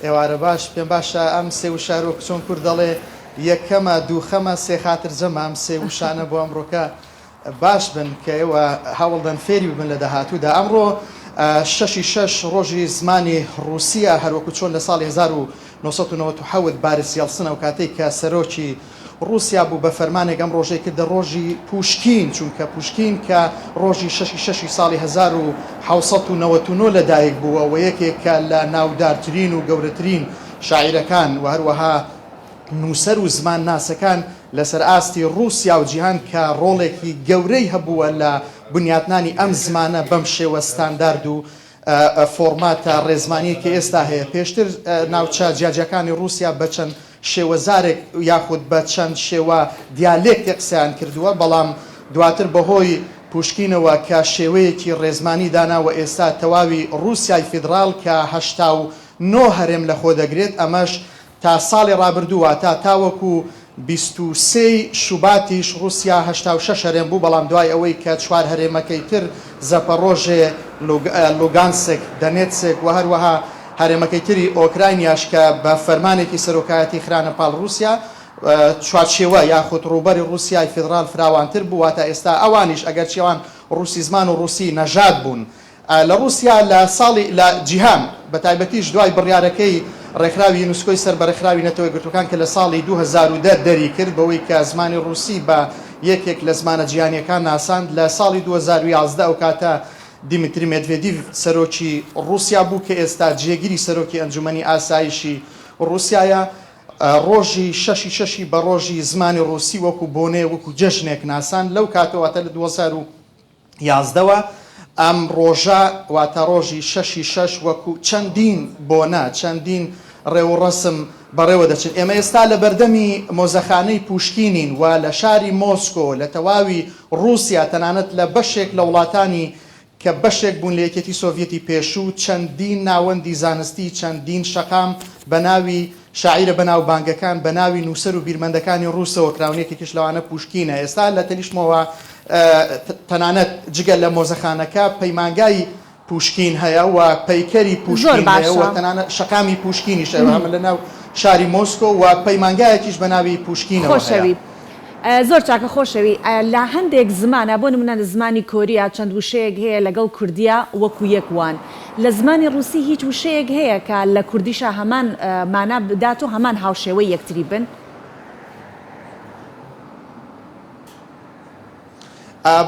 ئێوارە باش پێم باشە ئەم سێ وشە هەروەک چۆن کورد دەڵێ یەک کەمە دوو خەمە سێ خاترجەمە ئەم سێ وشانە بۆ ئەمڕۆکە باش بن کە ئێوە هەوڵدەن فێری ببن لە داهاتوودا. ئەمڕۆ شەشی شەش ڕۆژی زمانی ڕووسییە، هەروەکو چۆن لە ساڵی 1997 باریس یەڵسن ئەوکاتەی کە سەرۆکی ڕووسیا بوو بە فەرمانێک ئەم ڕۆژەی کردە ڕۆژی پوشکین، چونکە پوشکین کە ڕۆژی شەشی شەشی ساڵی 1799 لەدایک بووە و یەکێکە لە ناودارترین و گەورەترین شاعیرەکان و هەروەها نووسەر و زمانناسەکان لەسەر ئاستی ڕووسیا و جیهان کە ڕۆڵێکی گەورەی هەبووە لە بنیاتنانی ئەم زمانە بەم شێوە ستاندارد و فۆڕماتە ڕێزمانییەی کە ئێستا هەیە. پێشتر ناوچە جیاجیاکانی ڕووسیا بە چەند شێوەزارێک یاخود بە چەند شێوە دیالێکتێک قسەیان کردووە، بەڵام دواتر بەهۆی پوشکینەوە کە شێوەیەکی ڕێزمانی دانا و ئێستا تەواوی ڕووسیای فیدڕاڵ کە 89 هەرێم لەخۆ دەگرێت ئەمەش تا ساڵی ڕابردوو واتا تاوەکو 23 ی شوباتیش ڕوسیا 86 هەرێم بوو، بەڵام دوای ئەوەی کە چوار هەرێمەکەی تر زەپەڕۆژێ، لوگانسک، دەنێتسک و هەروەها هەرێمەکەی تری ئۆکراینیاش کە بە فەرمانێکی سەرۆکایەتی خرانە پاڵ ڕوسیا، چوارچێوە یاخود ڕووبەری ڕوسیای فیدڕاڵ فراوانتر بوو، واتا ئێستا ئەوانیش ئەگەرچی ئەوان. ڕووسی زمان و ڕووسی نەژاد بوون لە ڕووسیا لە ساڵی لە جیهان بە تایبەتیش دوای بڕیارەکەی ڕێکخراوی یونسکۆی سەر بە ڕێکخراوی نەتەوە یەکگرتووەکان کە لە ساڵی 2010 دەری کرد بەوەی کە زمانی ڕووسی بە یەکێک لە زمانە جیهانییەکان ناساند لە ساڵی 2011 ئەو کاتە دیمیتری مێدڤێدیڤ سەرۆکی ڕووسیا بوو کە ئێستا جێگری سەرۆکی ئەنجومەنی ئاسایشی ڕووسیایە ڕۆژی شەشی شەشی بە ڕۆژی زمانی ڕووسی وەکو بۆنەیەک وەکو جەژنێک ناساند لەو کاتەوە واتە لە 2011 وە ئەم ڕۆژە واتە ڕۆژی شەشی شەش وەکو چەندین بۆنە چەندین ڕێوڕەسم بەڕێوە دەچن. ئێمە ئێستا لە بەردەمی مۆزەخانەی پوشکینین و لە شاری مۆسکۆ، لە تەواوی ڕووسیا، تەنانەت لە بەشێک لە وڵاتانی کە بەشێک بوون لە یەکێتی سۆڤیەتی پێشوو، چەندین ناوەندی زانستی، چەندین شەقام بە ناوی شاعیرە بەناوبانگەکان، بە ناوی نووسەر و بیرمەندەکانی ڕووسەوە کراون، یەکێکیش لەوانە پوشکینە. ئێستا لە تەنیشتمەوە تەنانەت جگە لە مۆزەخانەکە، پەیمانگای پوشکین هەیە و پەیکەری زۆر پوشکین هەیە و باشە. تەنانەت شەقامی پوشکینیش هەیە هەمە لە ناو شاری مۆسکۆ و پەیمانگایەکیش بە ناوی پوشکینەوە هەیە. خۆشەوی. زۆر چاکە خۆشەوی. لە هەندێک زمانا بۆ نمونە لە زمانی کۆریا چەند وشەیەک هەیە لەگەڵ کوردیا وەکو یەک وان. لە زمانی ڕووسی هیچ وشەیەک هەیە کە لە کوردیشا هەمان مانا بدات و هەمان هاوشێوەی یەکتری بن؟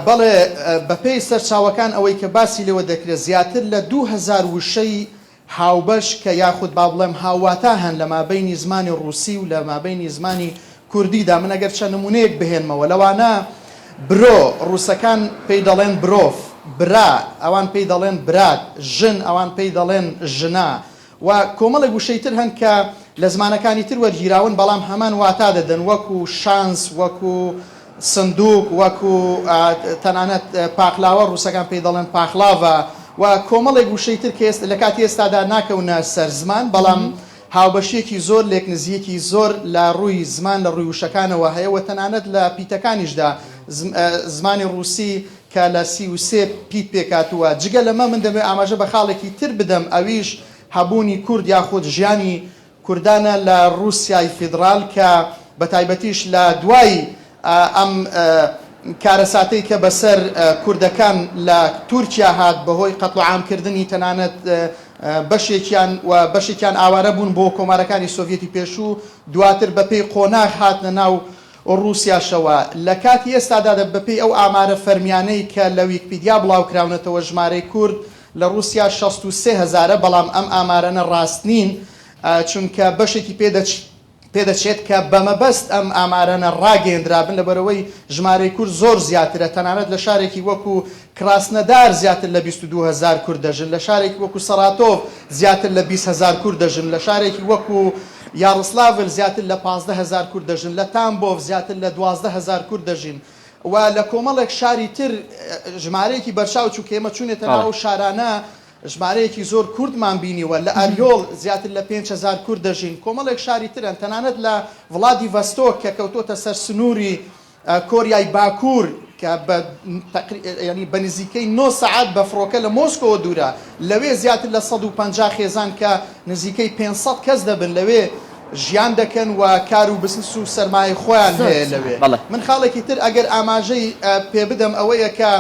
بەڵێ، بەپێی سەرچاوەکان ئەوەی کە باسی لێوە دەکرێت زیاتر لە 2000 وشەی هاوبەش کە یاخود با بڵێم هاوواتا هەن لە مابەینی زمانی ڕووسی و لە مابەینی زمانی کوردیدا، من ئەگەر چەند نموونەیەک بهێنمەوە لەوانە، برۆ، ڕووسەکان پێی دەڵێن برۆف، برا، ئەوان پێی دەڵێن برات، ژن، ئەوان پێی دەڵێن ژنا، و کۆمەڵێک وشەی تر هەن کە لە زمانەکانی تر وەرگیراون بەڵام هەمان واتا دەدەن وەکو شانس، وەکو سندوق، وەکو تەنانەت پاقلاوە، ڕووسەکان پێی دەڵێن پاخلاڤا، و کۆمەڵێک وشەی تر کە لە کاتی ئێستادا ناکەونە سەر زمان بەڵام هاوبەشییەکی زۆر لێکنزیکی زۆر لە ڕووی زمان لە ڕووی وشەکانەوە هەیە و تەنانەت لە پیتەکانیشدا زمانی ڕووسی کە لە 33 پیت پێکهاتووە. جگە لەمە من دەمەوێت ئاماژە بە خاڵێکی تر بدەم ئەویش هەبوونی کورد یاخود ژیانی کوردانە لە ڕووسیای فیدڕال کە بە تایبەتیش لە دوای ئەم کارەساتەی کە بەسەر کوردەکان لە تورکیا هات بەهۆی قەتڵوعام کردنی تەنانەت بەشێکیان و بەشێکیان ئاوارە بوون بۆ کۆمارەکانی سۆڤیەتی پێشوو دواتر بەپێی قۆناغ هاتنە ناو ڕووسیاشەوە. لە کاتی ئێستادا بەپێی ئەو ئامارە فەرمیانەی کە لە ویکپیدیا بڵاوکراونەتەوە ژمارەی کورد لە ڕووسیا 63 هەزارە، بەڵام ئەم ئامارەنە ڕاست نین چونکە بەشێکی پێدەچێت کە بەمەبەست ئەم ئامارانە ڕاگەیەندرابن لەبەرئەوەی ژمارەی کورد زۆر زیاترە تەنانەت لە شارێکی وەکو کراسنەدار زیاتر لە 22 هەزار کورد دەژن، لە شارێکی وەکو سەراتۆڤ زیاتر لە 20 هەزار کورد دەژن، لە شارێکی وەکو یاڕسلاڤل زیاتر لە 15 هەزار کورد دەژن، لە تامبۆڤ زیاتر لە 12 هەزار کورد دەژین و لە کۆمەڵێک شاری تر ژمارەیەکی بەرچاو چونکە ئێمە چوونێتە ناو ئەو شارانە ژمارەیەکی زۆر کوردمان بینیوە، لە ئەریۆڵ زیاتر لە 5000 کورد دەژین، کۆمەڵێک شاری تر هەن، تەنانەت لە ڤلادیڤەستۆک کە کەوتۆتە سەر سنووری کۆریای باکوور کە بە یانی بە نزیکەی نۆ سەعات بە فڕۆکە لە مۆسکۆوە دوورە، لەوێ زیاتر لە 150 خێزان کە نزیکەی 500 کەس دەبن لەوێ ژیان دەکەن و کار و بزنس و سەرمایەی خۆیان هەیە لەوێ. من خاڵێکی تر ئەگەر ئاماژەی پێ بدەم ئەوەیە کە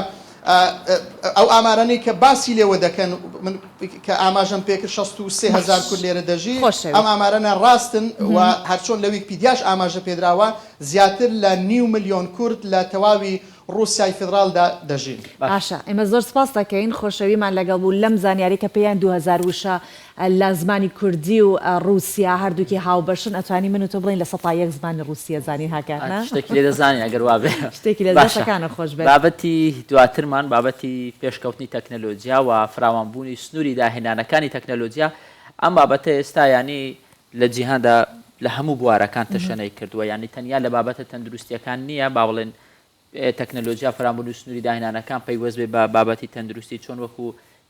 ئەو ئامارانەی کە باسی لێوە دەکەن من کە ئاماژەم پێکرد 63 هەزار کورد لێرە دەژی ئەم ئامارانە ڕاستن و هەرچۆن لە ویکپیدیاش ئاماژە پێدراوە زیاتر لە نیو ملیۆن کورد لە تەواوی ڕووسیای فیدراڵدا دەژین. باشە ئێمە زۆر سپاست دەکەین خۆشەویمان لەگەڵ بوو لەم زانیاری کە پێیان 2000 وشە لە زمانی کوردی و ڕووسیا هەردووکی هاوبەشن ئەتوانی من و تۆ بڵێین 1% زمانی ڕووسیە زانین هاکار نا؟ شتێکی لێ دەزانین ئەگەر وابێ. شتێکی لێ باشە دەستەکانت خۆش بێت. بابەتی دواترمان بابەتی پێشکەوتنی تەکنەلۆجیا و فراوانبوونی سنووری داهێنانەکانی تەکنەلۆجیا ئەم بابەتە ئێستا یانی لە جیهاندا لە هەموو بوارەکان تەشەنەی کردووە یانی تەنیا لە بابەتە تەندروستیەکان نییە با بڵێن تەکنەلۆجیا فراوانبوونی و سنووری داهێنانەکان پەیوەست بێت بە بابەتی تەندروستی چۆن وەکو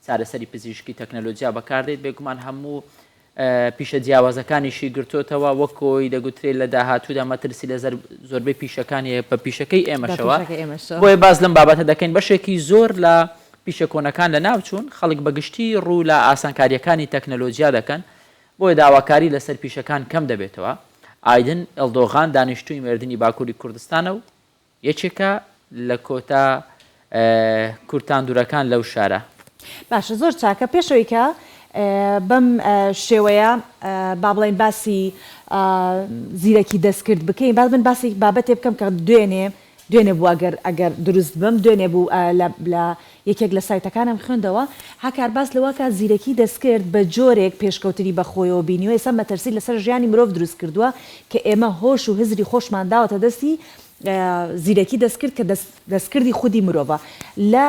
چارەسەری پزیشکی تەکنەلۆجیا بەکاردێت بێگومان هەموو پیشە جیاوازەکانیشی گرتوتەوە وەکۆی دەگوترێت لە داهاتوودا مەترسی لە زۆربەی پیشەکانی بە پیشەکەی ئێمەشەوە بۆیە باز لەم بابەتە دەکەین بەشێکی زۆر لە پیشە کۆنەکان لە ناوچوون خەڵک بەگشتی ڕوو لە ئاسانکاریەکانی تەکنەلۆجیا دەکەن بۆیە داواکاری لەسەر پیشەکان کەم دەبێتەوە. ئایدن ئێلدۆغان دانیشتووی مێردینی باکووری کوردستانە و یەکێکە لە کۆتا کورتاندورەکان لەو شارە. باشە زۆر چاکە پێش ئەوەی کە بەم شێوەیە با بڵێین باسی زیرەکی دەستکرد بکەین با من باسی بابەتێ بکەم کە دوێنێ دوێنێ بوو ئەگەر ئەگەر دروست بم دوێنێ بوو لە لە یەکێک لە سایتەکانم خوێندەوە هاکار باس لەوە کە زیرەکی دەستکرد بە جۆرێک پێشکەوتنی بە خۆیەوە بینیوە ئێستا مەترسی لەسەر ژیانی مرۆڤ دروست کردووە کە ئێمە هۆش و هزری خۆشمان داوەتە دەستی زیرەکی دەستکرد کە دەستکردی خودی مرۆڤە لە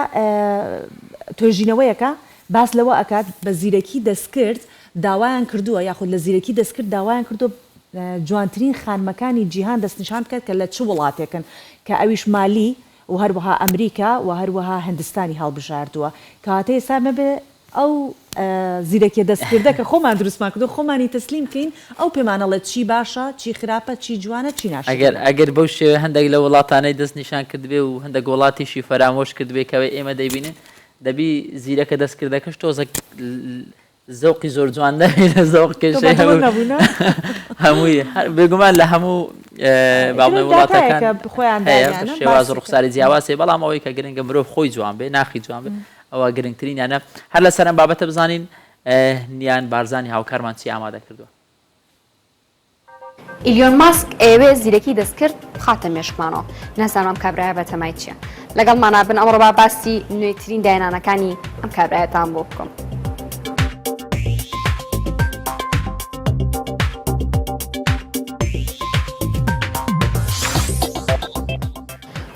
توێژینەوەیەکە باس لەوە ئەکات بە زیرەکی دەستکرد داوایان کردووە یاخود لە زیرەکی دەستکرد داوایان کردووە جوانترین خانمەکانی جیهان دەستنیشان بکات کە لە چ وڵاتێکن کە ئەویش مالی و هەروەها ئەمریکا و هەروەها هندستانی هەڵبژاردووە کەواتە ئێستا ئەمە بێ ئەو زیرەکیە دەستکردە کە خۆمان دروستمان کردوە خۆمانی تەسلیم بکەین ئەو پێمان ئەڵێت چی باشە چی خراپە چی جوانە چی ئەگەر ناشرینە. ئەگەر بەو شێوەیە هەندێک لە وڵاتانەی دەست نیشان کردبێ و هەندێک وڵاتیشی فەرامۆش کردبێ کە ئێمە دەیبینین دەبی زیرەکە دەستکردەکەش تۆزەک زەوقی زۆر جوان نەبێ لە زەوق تۆ کێشەی بەدڵت هەموو نەبوو نا؟ هەمووی هەر بێگومان لە هەموو با ئیتر بڵێین وڵاتەکان داتایەکە خۆیان هەیە بە دانیانە شێواز و باسی ڕوخساری کردن. جیاواز هەیە بەڵام ئەوەی کە گرنگە مرۆڤ خۆی جوان بێ ناخی جوان بێ ئەوە گرنگترینیانە هەر لەسەر ئەم بابەتە بزانین نیان بارزانی هاوکارمان چی ئامادە کردووە. ئیلیۆن ماسک ئەیەوێ زیرەکی دەستکرد بخاتە مێشکمانەوە نازانم ئەم کابرایە بەتەمای چییە لەگەڵمانا بن ئەمڕۆ با باسی نوێترین داهێنانەکانی ئەم کابرایەتان بۆ بکەم.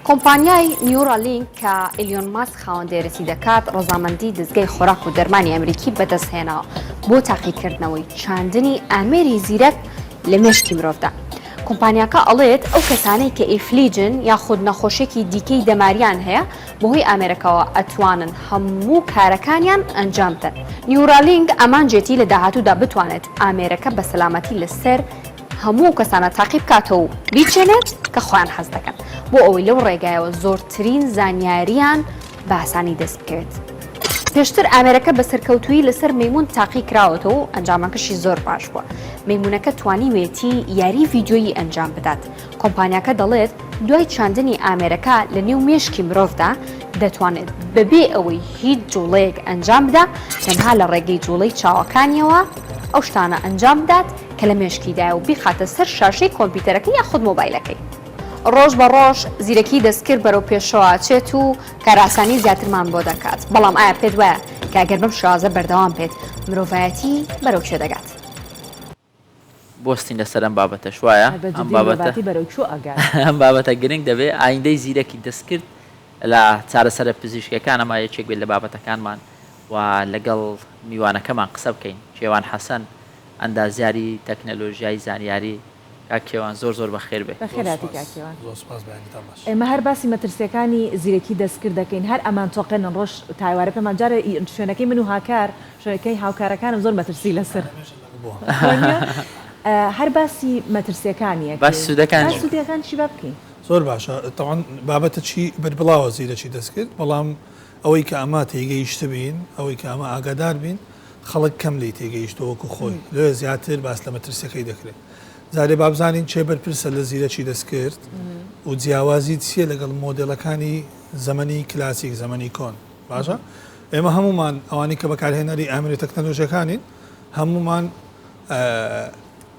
کۆمپانیای نیورالینک کە ئیلیۆن ماسک خاوەندێرەتی دەکات، ڕەزامەندی دەزگای خۆراک و دەرمانی ئەمریکی بەدەستهێناوە بۆ تاقیکردنەوەی چاندنی ئامێری زیرەک لە مێشکی مرۆڤدا. کۆمپانیاکە ئەڵێت ئەو کەسانەی کە ئیفلیجن یاخود نەخۆشیەکی دیکەی دەماریان هەیە بەهۆی ئامێرەکەوە ئەتوانن هەموو کارەکانیان ئەنجام بدەن. نیورالینک ئامانجێتی لە داهاتوودا بتوانێت ئامێرەکە بە سەلامەتی لەسەر هەموو ئەو کەسانە تاقی بکاتەوە و بیچێنێت کە خۆیان حەز دەکەن بۆ ئەوەی لەو ڕێگایەوە زۆرترین زانیاریان بە ئاسانی دەست بکەوێت. پێشتر ئامێرەکە بە سەرکەوتوویی لەسەر مەیمون تاقی کراوەتەوە و ئەنجامەکەشی زۆر باش بووە. مەیمونەکە توانیوێتی یاری ڤیدیۆیی ئەنجام بدات. کۆمپانیاکە دەڵێت دوای چاندنی ئامێرەکە لە نێو مێشکی مرۆڤدا دەتوانێت بەبێ ئەوەی هیچ جوڵەیەک ئەنجام بدا تەنها لە ڕێگەی جوڵەی چاوەکانیەوە ئەو شتانە ئەنجام بدات کە لە مێشکیدایە و بیخاتە سەر شاشەی کۆمپیوتەرەکەی یاخود مۆبایلەکەی. ڕۆژ بە ڕۆژ زیرەکی دەستکرد بەرەو پێشەوە ئەچێت و کارئاسانی زیاترمان بۆ دەکات، بەڵام ئایا پێت وایە کە گەر بەم شێوازە بەردەوام بێت مرۆڤایەتی بەرەو کوێ دەگات؟ بوەستین لەسەر ئەم بابەتەش وایە؟ بە ئەم جدی بابەتە مرۆڤایەتی بەرەو کوێ ئەگات؟ ئەم بابەتە گرنگ دەبێ ئایندەی زیرەکی دەستکرد لە چارەسەرە پزیشکیەکان ئەمە یەکێک بێت لە بابەتەکانمان و لەگەڵ میوانەکەمان قسە بکەین کێوان حەسەن ئەندازیاری تەکنەلۆژیای زانیاری کاک کێوان زۆر زۆر بەخێر بێی. بەخێر هاتی کاک کێوان. زۆر سوپاس بەیانیتان باش. ئێمە هەر باسی مەترسیەکانی زیرەکی دەستکرد دەکەین هەر ئەمان تۆقێنن ڕۆژ تا ئێوارە پێمان جارێ شوێنەکەی من و هاکار شوێنەکەی هاوکارەکانم زۆر مەترسی لەسەر وانیە هەر باسی مەترسیەکانی باسی ئەکەین سوودەکانیش باسی سوودەکانیشی با بکەین. زۆر باشە تەبعەن بابەتە چی بەربڵاوە زیرەکی دەستکرد بەڵام ئەوەی کە ئەمە تێگەیشتبین ئەوەی کە ئەمە ئاگادار بین خەڵک کەم لێی تێگەیشتووە وەکو خۆی، لۆیە زیاتر باس لە مەترسیەکەی دەکرێت. جارێ با بزانین کێ بەرپرسە لە زیرەکی دەستکرد و جیاوازی چییە لەگەڵ مۆدێلەکانی زەمەنی کلاسیک، زەمەنی کۆن. باشە ئێمە هەموومان ئەوانەی کە بەکارهێنەری ئامێرە تەکنەلۆژیەکانین هەموومان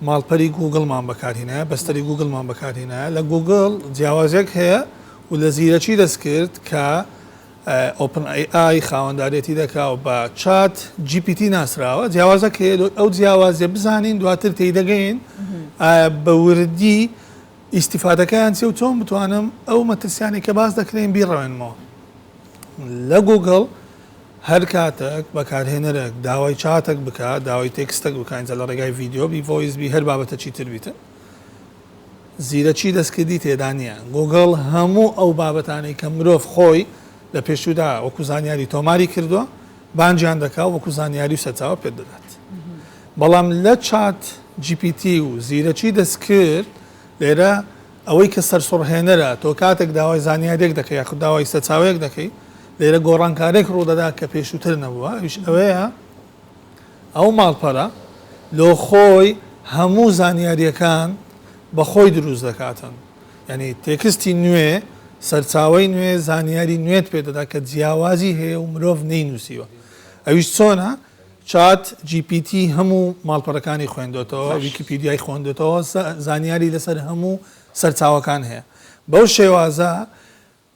ماڵپەری گوگڵمان بەکارهینایە، بەستەری گوگڵمان بەکارهینایە. لە گوگڵ جیاوازیەک هەیە و لە زیرەکی دەستکرد کە ئۆپن ئەی ئای خاوەندارێتی دەکا و بە چات جی پی تی ناسراوە، جیاوازەکە هەیە ئەو جیاوازیە بزانین دواتر تێیدەگەین ئایا بە وردی ئیستیفادەکەیان چیە و چۆن بتوانم ئەو مەترسیانەی کە باس دەکرێن بیڕەوێنمەوە. لە گوگڵ هەر کاتێک بەکارهێنەرێک داوای چاتێک بکا، داوای تێکستێک بکا، ئینجا لە ڕێگای ڤیدیۆ بی، ڤۆیس بی، هەر بابەتەکی تر بیتن، زیرەکی دەستکردی تێدا نییە. گووگڵ هەموو ئەو بابەتانەی کە مرۆڤ خۆی لە پێشوودا وەکو زانیاری تۆماری کردووە، بانگیان دەکا و وەکو زانیاری و سەرچاوە پێت دەدات. بەڵام لە چات جی پی تی و زیرەکی دەستکرد لێرە ئەوەی کە سەرسوڕهێنەرە، تۆ کاتێک داوای زانیارییەک دەکەی یاخود داوای سەرچاوەیەک دەکەی، لێرە گۆڕانکارییەک ڕوودەدات کە پێشووتر نەبووە، ئەویش ئەوەیە، ئەو ماڵپەرە لۆ خۆی هەموو زانیاریەکان بە خۆی دروست دەکاتن یانی تێکستی نوێ سەرچاوەی نوێ زانیاری نوێت پێ دەدا کە جیاوازی هەیە و مرۆڤ نەینووسیوە. ئەویش چۆنە؟ چات جی پی تی هەموو ماڵپەڕەکانی خوێندۆتەوە، ویکیپیدیای خوێندۆتەوە، زانیاری لەسەر هەموو سەرچاوەکان هەیە. بەو شێوازە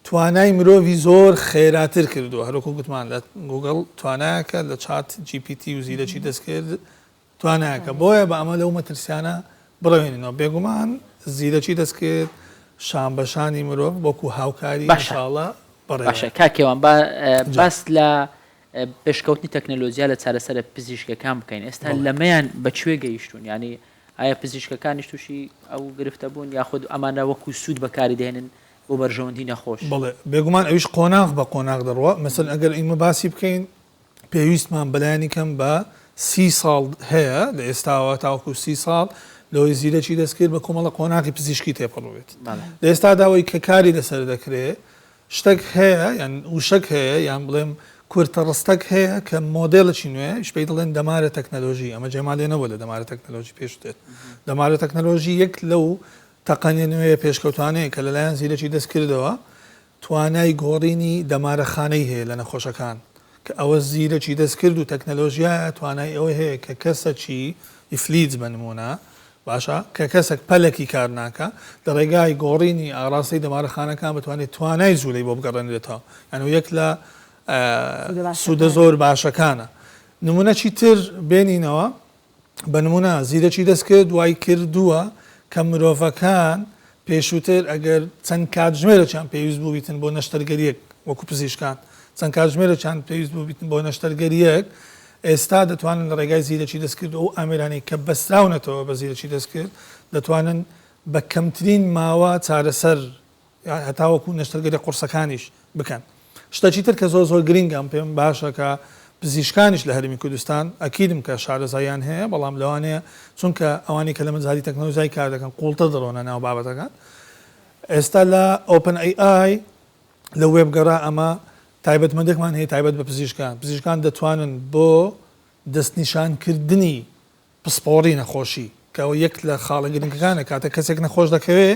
توانای مرۆڤی زۆر خێراتر کردووە. هەروەکو گوتمان لە گووگڵ توانایەکە، لە چات جی پی تی و زیرەکی دەستکرد توانایەکە. بۆیە بە ئەمە لەو مەترسیانە بڕەوێنینەوە. بێگومان زیرەکی دەستکرد شانبەشانی مرۆڤ وەکو هاوکاری باشە ئینشاڵڵا باشە بەڕێوەیە. کاک کێوان با جا. باس لە پێشکەوتنی تەکنەلۆجیا لە چارەسەرە پزیشکەکان بکەین ئێستا بەڵێ. لەمەیان بە کوێ گەیشتوون یانی ئایا پزیشکەکانیش تووشی ئەو گرفتە بوون یاخود ئەمانە وەکو سوود بەکاری دەهێنن بۆ بەرژەوەندی نەخۆش؟ بەڵێ بێگومان ئەویش قۆناغ بە قۆناغ دەڕوا مەسەلەن ئەگەر ئیمە باسی بکەین پێویستمان بەلایەنی کەم بە سی ساڵ هەیە لە ئێستاوە تاوەکو سی ساڵ لەوەی زیرەکی دەستکرد بە کۆمەڵە قۆناغی پزیشکی تێپەڕ بێت لە ئێستادا ئەوەی کە کاری لەسەر دەکرێ شتەک هەیە یان وشەک هەیە یان بڵێم کورتە ڕستەک هەیە کە مۆدێلێکی نوێ ئیش پێی دەڵێن دەمارە تەکنەلۆژی ئەمە جێمان لێ نەبووە لە دەمارە تەکنەلۆژی پێش دێت دەمارە تەکنەلۆژی یەک لەو تەقەنیە نوێیە پێشکەوتوانەیە کە لەلایەن زیرەکی دەستکردەوە توانای گۆڕینی دەمارەخانەی هەیە لە نەخۆشەکان کە ئەوە زیرەکی دەستکرد و تەکنەلۆژیایە توانای ئەوەی هەیە کە کەسەکی ئیفلیج بە نموونە باشە کە کەسەک پەلەکی کار ناکا لە ڕێگای گۆڕینی ئاڕاستەی دەمارەخانەکان بتوانێت توانای جوولەی بۆ بگەڕێنرێتەوە یان یەک لە سوودە زۆر باشەکانە نمونەکی تر بێنینەوە بە نمونە زیرەکی دەستکرد وای کردووە کە مرۆڤەکان پێشووتر ئەگەر چەند کاتژمێرێکیان پێویست بووبیتن بۆ نەشتەرگەرییەک وەکو پزیشکان چەند کاتژمێرێکیان پێویست بووبیتن بۆ نەشتەرگەرییەک ئێستا دەتوانن لە ڕێگای زیرەکی دەستکرد و ئەو ئامێرانەی کە بەستراونەتەوە بە زیرەکی دەستکرد دەتوانن بە کەمترین ماوە چارەسەر هەتاوەکو نەشتەرگەریە قوڕسەکانیش بکەن. شتەکی تر کە زۆر زۆر گرینگە ئەم پێم باشە کە پزیشکانیش لە هەرێمی کوردستان ئەکیدم کە شارەزاییان هەیە بەڵام لەوانەیە چونکە ئەوانەی کە لە مەجالی تەکنەلۆژیای کار دەکەن قوڵتر دەڕۆنە ناو بابەتەکان ئێستا لە ئۆپن ئەی ئای لە وێبگەڕا ئەمە تایبەتمەندێکمان هەیە تایبەت بە پزیشکان پزیشکان دەتوانن بۆ دەستنیشانکردنی پسپۆڕی نەخۆشی کە ئەوە یەک لە خاڵە گرنگەکانە کاتێک کەسێک نەخۆش دەکەوێ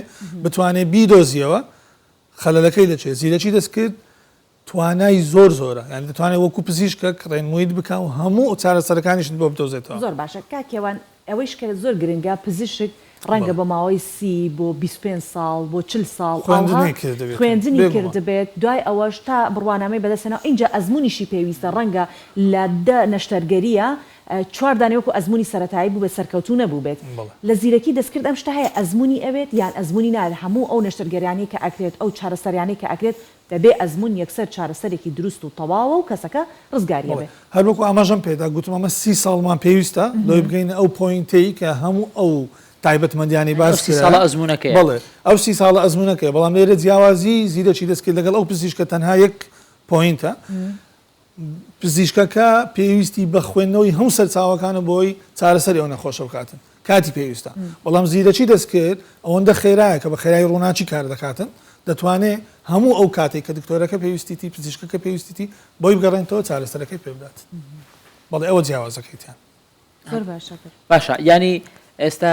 بتوانێت بیدۆزیەوە خەلەلەکەی لە چێ زیرەکی دەستکرد توانای زۆر زۆرە یانی دەتوانێت وەکو پزیشکەک ڕێنموویت بکا و هەموو چارەسەرەکانیشت بۆ بدۆزێتەوە. زۆر باشە کاک کێوان ئەوەیش کە زۆر گرنگە پزیشک ڕەنگە بۆ ماوەی سی بۆ 25 ساڵ بۆ 40 ساڵ ئاوها خوێندنی کردبێت خوێندنی بێگومان. کردبێت دوای ئەوەش تا بڕوانامەی بەدەستهێناوە ئینجا ئەزموونیشی پێویستە ڕەنگە لە دە نەشتەرگەرییە چوار دانەی وەکو ئەزموونی سەرەتایی بووبێت سەرکەوتوو نەبووبێت لە زیرەکی دەستکرد ئەم شتە هەیە ئەزموونی ئەوێت یان ئەزموونی ناوێت هەموو ئەو نەشتەرگەریانەی کە ئەکرێت ئەو چارەسەریانەی کە ئەکرێت بەبێ ئەزموون یەکسەر چارەسەرێکی دروست و تەواوە و کەسەکە ڕزگاری بەڵێ ئەبێ. هەر وەکو ئاماژەم پێدا گوتم ئەمە سی ساڵمان پێویستە لەوەی بگەینە ئەو point ەی کە هەموو ئەو تایبەتمەندیانەی ئەو باس سی کرا ساڵە ئەزموونەکەیە. بەڵێ ئەو سی ساڵە ئەزموونەکەیە بەڵام لێرە جیاوازی زیرەکی دەستکرد لەگەڵ ئەو پزیشکە تەنها یەک point ە پزیشکەکە پێویستی بە خوێندنەوەی هەموو سەرچاوەکانە بۆی چارەسەری ئەو نەخۆشە بکاتن کاتی پێویستە بەڵام زیرەکی دەستکرد ئەوەندە خێرایە کە بە خێرایی ڕووناکی کار دەکاتن دەتوانێت هەموو ئەو کاتێک کە دکتۆرەکە پێویستیتی پزیشکەکە پێویستیتی بۆی بگەڕێنێتەوە چارەسەرەکەی پێ بدات بەڵێ ئەوە جیاوازەکەیتیان. زۆر باشە باشە یانی ئێستا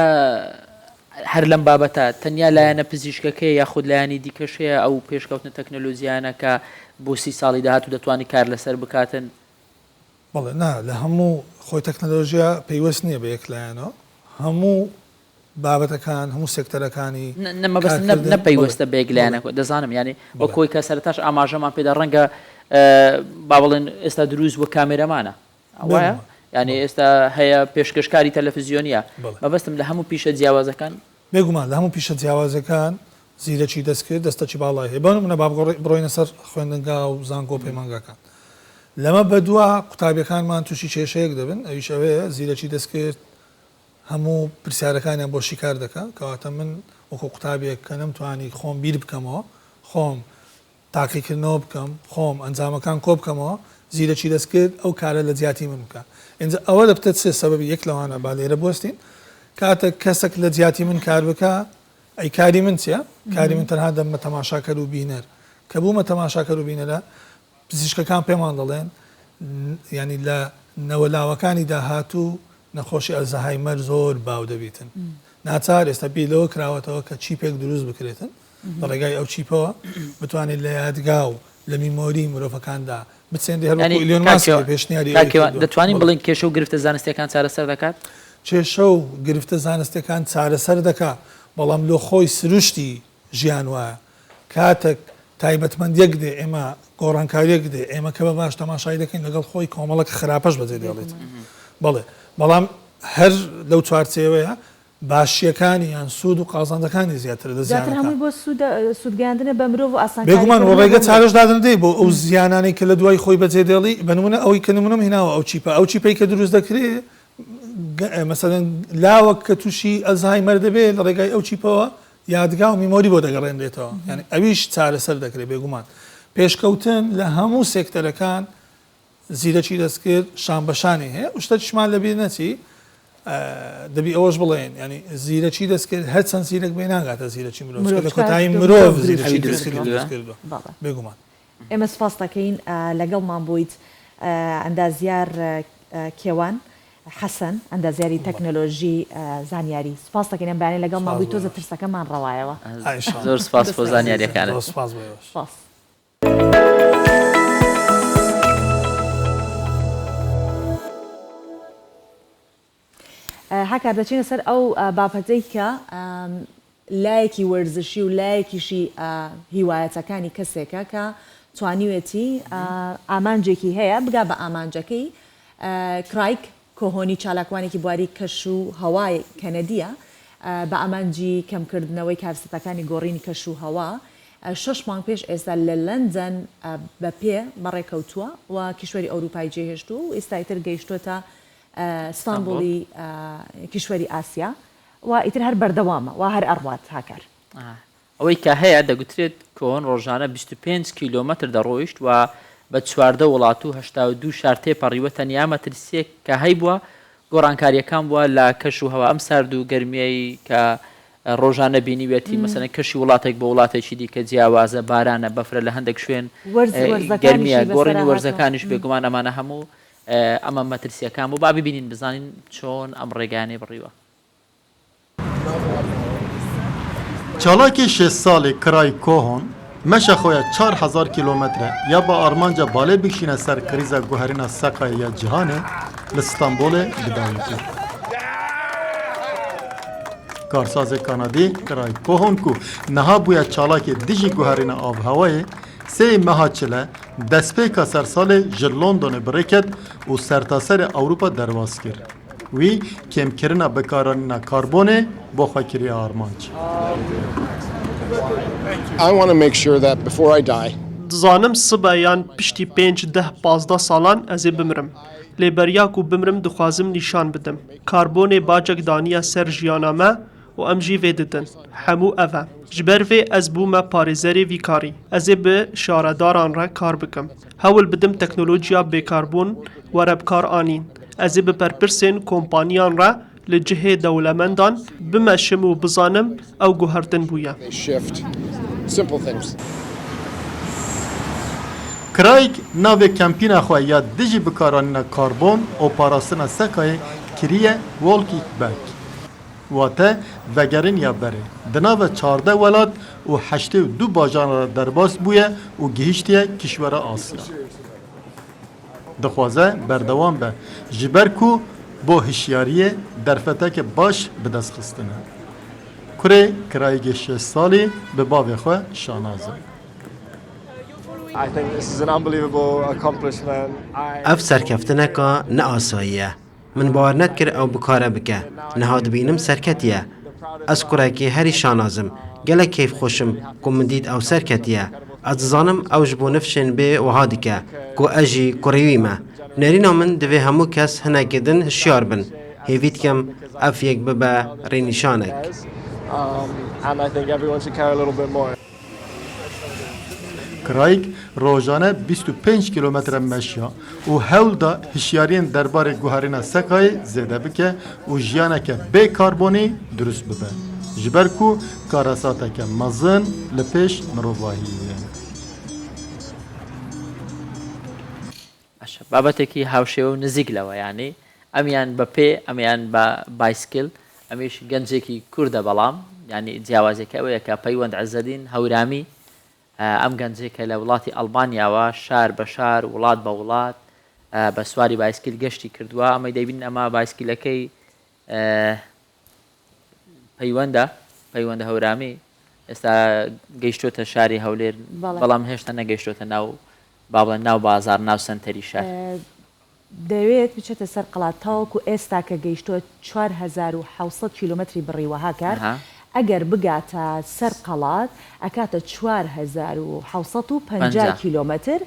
هەر لەم بابەتە تەنیا لایەنە پزیشکەکەی یاخود لایەنی دیکەش هەیە ئەو پێشکەوتنە تەکنەلۆجیانە کە بۆ سی ساڵی داهاتوو دەتوانانی کار لەسەر بکاتن؟ بەڵێ نا لە هەموو خۆی تەکنەلۆژیا پەیوەست نییە بە یەک لایەنەوە هەموو بابەتەکان هەموو سێکتەرەکانی نە مەبەستم نە نە پەیوەستە بە یەک لایەنەکە دەزانم یانی وەک خۆی کە سەرەتاش ئاماژەمان پێدا ڕەنگە با بڵێن ئێستا دروست وە کامێرەمانە وایە یانی ئێستا هەیە پێشکەشکاری تەلەفزیۆنیە مەبەستم لە هەموو پیشە جیاوازەکان. بێگومان لە هەموو پیشە جیاوازەکان زیرەکی دەستکرد دەستەکی باڵای هەیە بۆ نمونە با بڕۆینە سەر خوێندنگا و زانکۆ و پەیمانگاکان لەمە بەدوا قوتابیەکانمان تووشی کێشەیەک دەبن ئەویش ئەوەیە زیرەکی دەستکرد هەموو پرسیارەکانیان بۆ شیکار دەکا کەواتە من وەکو قوتابیەک کە نەمتوانی خۆم بیر بکەمەوە خۆم تاقیکردنەوە بکەم، خۆم ئەنجامەکان کۆبکەمەوە، زیرەکی دەستکرد ئەو کارە لە جیاتی من بکا. ئینجا ئەوە دەبتە چ سەبەبی یەک لەوانە با لێرە بوەستین، کاتێک کەسەک لە جیاتی من کار بکا، ئەی کاری من چیە؟ کاری من تەنها دەبمە تەماشاکەر و بینەر. کە بوومە تەماشاکەر و بینەرە، پزیشکەکان پێمان دەڵێن یانی لە نەوە لاوەکانی داهاتوو نەخۆشی ئەلزەهایمەر زۆر باو دەبیتن. ناچار ئێستا بیر لەوە کراوەتەوە کە چیپێک دروست بکرێتن. لە ڕێگای ئەو چیپەوە بتوانێت لە یادگا و لە میمۆری مرۆڤەکاندا بچێنرێ هەر وەکو ئیلیۆن ماسک پێشنیاری ئەوەی کردووە. دەتوانین بڵێین کێشە و گرفتە زانستیەکان چارەسەر دەکات؟ کێشە و گرفتە زانستیەکان چارەسەر دەکا، بەڵام لۆ خۆی سروشتی ژیان وایە کاتەک تایبەتمەندیەک دێ ئێمە گۆڕانکاریەک دێ ئێمە کە بە باش تەماشای دەکەین لەگەڵ خۆی کۆمەڵێک خراپەش بەجێ دێڵێت بەڵێ بەڵام هەر لەو چوارچێوەیە باشیەکانی یان سوود و قازانجەکانی زیاترە لە زیاتر هەمووی زیانەکان. بۆ سوودە سوودگەیاندنە بە مرۆڤ و ئاسانکاری بێگومان وە کردنە بۆ ڕێگە مرۆڤ. چارەش دادەنرێ بۆ ئەو زیانانەی کە لە دوای خۆی بەجێ دێڵی بە نمونە ئەوەی کە نمونەم هێناوە ئەو چیپە ئەو چیپەی کە دروست دەکرێ مەسەلەن لاوەک کە تووشی ئەلزهایمەر دەبێ لە ڕێگای ئەو چیپەوە یادگا و میمۆری بۆ دەگەڕێنرێتەوە یانی ئەویش چارەسەر دەکرێت بێگومان پێشکەوتن لە هەموو سێکتەرەکان زیرەکی دەستکرد شان بەشانی هەیە و شتەکیشمان لەبیر نەچی دەبی ئەوەش بڵێن ینی زیرەکی دەستکرد هەرچەند زیرەک بێ ناگاتە زیرەکی مرۆڤ لە کۆتایی مرۆڤ زیرەکی دەستکرد دروست کردووە بێگومان. ئێمە سوپاست دەکەین لەگەڵمان بوویت ئەندازیار کێوان حەسەن ئەندازیاری تەکنەلۆژی زانیاری سوپاست دەکەین ئەم بەیانیە لەگەڵمان بووی تۆزە ترسەکەمان ڕەوایەوە. زۆر سوپاس بۆ زانیاریەکانت. زۆر سوپاس بۆ ئێوەش. سوپاس. هاکار دەچینە سەر ئەو بابەتەی کە لایەکی وەرزشی و لایەکیشی هیوایەتەکانی کەسێکە کە توانیوێتی ئامانجێکی هەیە بگا بە ئامانجەکەی کرایک کۆهۆنی چالاکوانێکی بواری کەش و هەوای کەنەدیە بە ئامانجی کەمکردنەوەی کارسەتەکانی گۆڕینی کەش و هەوا شەش مانگ پێش ئێستا لە لەندەن بە پێ بەڕێکەوتووە و کیشوەری ئەوروپای جێهێشتووە و ئێستا ئیتر گەیشتووەتە ستانبوڵی کیشوەری ئاسیا و ئیتر هەر بەردەوامە و هەر ئەڕوات هاکار. ئەوەی کە هەیە دەگوترێت کۆهۆن ڕۆژانە 25 کیلۆمەتر دەڕۆیشت و بە 14 وڵات و 82 شار تێپەڕیوە، تەنیا مەترسییەک کە هەیبووە گۆڕانکارییەکان بووە لە کەش و هەوا، ئەم سارد و گەرمییەی کە ڕۆژانە بینیویەتی، مەسەلەن کەشی وڵاتێک بۆ وڵاتێکی دیکە جیاوازە، بارانە، بەفرە لە هەندێک شوێن گەرمییە، گۆڕینی وەرزەکانیش بێگومان ئەمانە هەموو ئەمە مەترسییەکان بوو، با ببینین بزانین چۆن ئەم ڕێگایانەی بڕیوە. چالاکی شێست ساڵی کرای کۆهۆن مەشە خۆیە 4000 کیلۆمەترە یا بە ئارمانجە بالێ بکشینە سەر کریزە گوهەرینە سەقایە یا جیهانێ لە ستانبۆڵێ بداوی کرد. کارسازê Kanadî Craig Cohon ku niha bûye çalakê dijî guherîna avhewayê, sêyê meha çile destpêka sersalê ji Londonê bi rê ket û sertaserê Ewropa derbas kir. Wî kêmkirina bikaranîna karbonê bo xwe kiriye armanc. Dizanim sibe yan piştî pênc, deh, 15 salan ez ê bimirim. Lê beriya ku bimirim dixwazim nîşan bidim. Karbonê bacek daniye ser jiyana me û em jî vê didin. Hemû ev e. Ji ber vê ez bûme parêzerê vî karî. Ez ê bi şaredaran re kar bikim. Hewl bidim teknolojiya bêkarbon were bikar anîn. Ez ê bi berpirsên kompaniyan re li cihê dewlemendan bimeşim û bizanim ew guhertin bûye. Craig navê kempîna xwe ya dijî bikaranîna karbon û parastina sekayê kiriye Walk It Back. Wate vegerîn ya berê di nava 14 welat û 82 bajaran re derbas bûye û gihîştiye kişwera Asya. Dixwaze berdewam be ji ber ku bo hişyariyê derfeteke baş bi dest xistine. Kurê Craigê şeş salî bi bavê xwe şanaz e. Ev serkeftineka neasayî ye. Min bawer nedikir ew bikare bike. Niha dibînim serketiye. Ez kurekî herî şanaz im. Gelek keyfxweş im ku min dît ew serketiye. Ez dizanim ew ji bo nifşên bê wiha dike ku ez jî kurê wî me. Nêrîna min divê hemû kes hinekê din hişyar bin. Hêvî dikim ev yek bibe rênîşanek. Craig rojane 25 kîlometre meşiya û hewl da hişyariyên derbarê guherîna sekayê zêde bike û jiyaneke bê karbonî dirust bibe. Ji ber ku karesateke mezin li pêş mirovahiyê ye. باشە بابەتێکی هاوشێوە و نزیک لەوە یانی ئەمیان بە پێ ئەمیان بە بایسکل ئەمیش گەنجێکی کوردە بەڵام یانی جیاوازیەکە ئەوەیە کە پەیوەند عزەدین هەورامی ئەم گەنجەی کە لە وڵاتی ئەڵمانیاوە شار بە شار وڵات بە وڵات بە سواری بایسکیل گەشتی کردووە ئەمەی دەیبین ئەمە بایسکیلەکەی پەیوەندە پەیوەندە هەورامی ئێستا گەیشتۆتە شاری هەولێر بەڵام هێشتا نەگەیشتۆتە ناو با بڵێن ناو بازار ناو سەنتەری شار. دەیەوێت بچێتە سەر قەڵات تاوەکو ئێستا کە گەیشتووە 4700 کیلۆمەتری بڕیوە هاکار ئەگەر بگاتە سەر قەڵات ئەکاتە 4750 کیلۆمەتر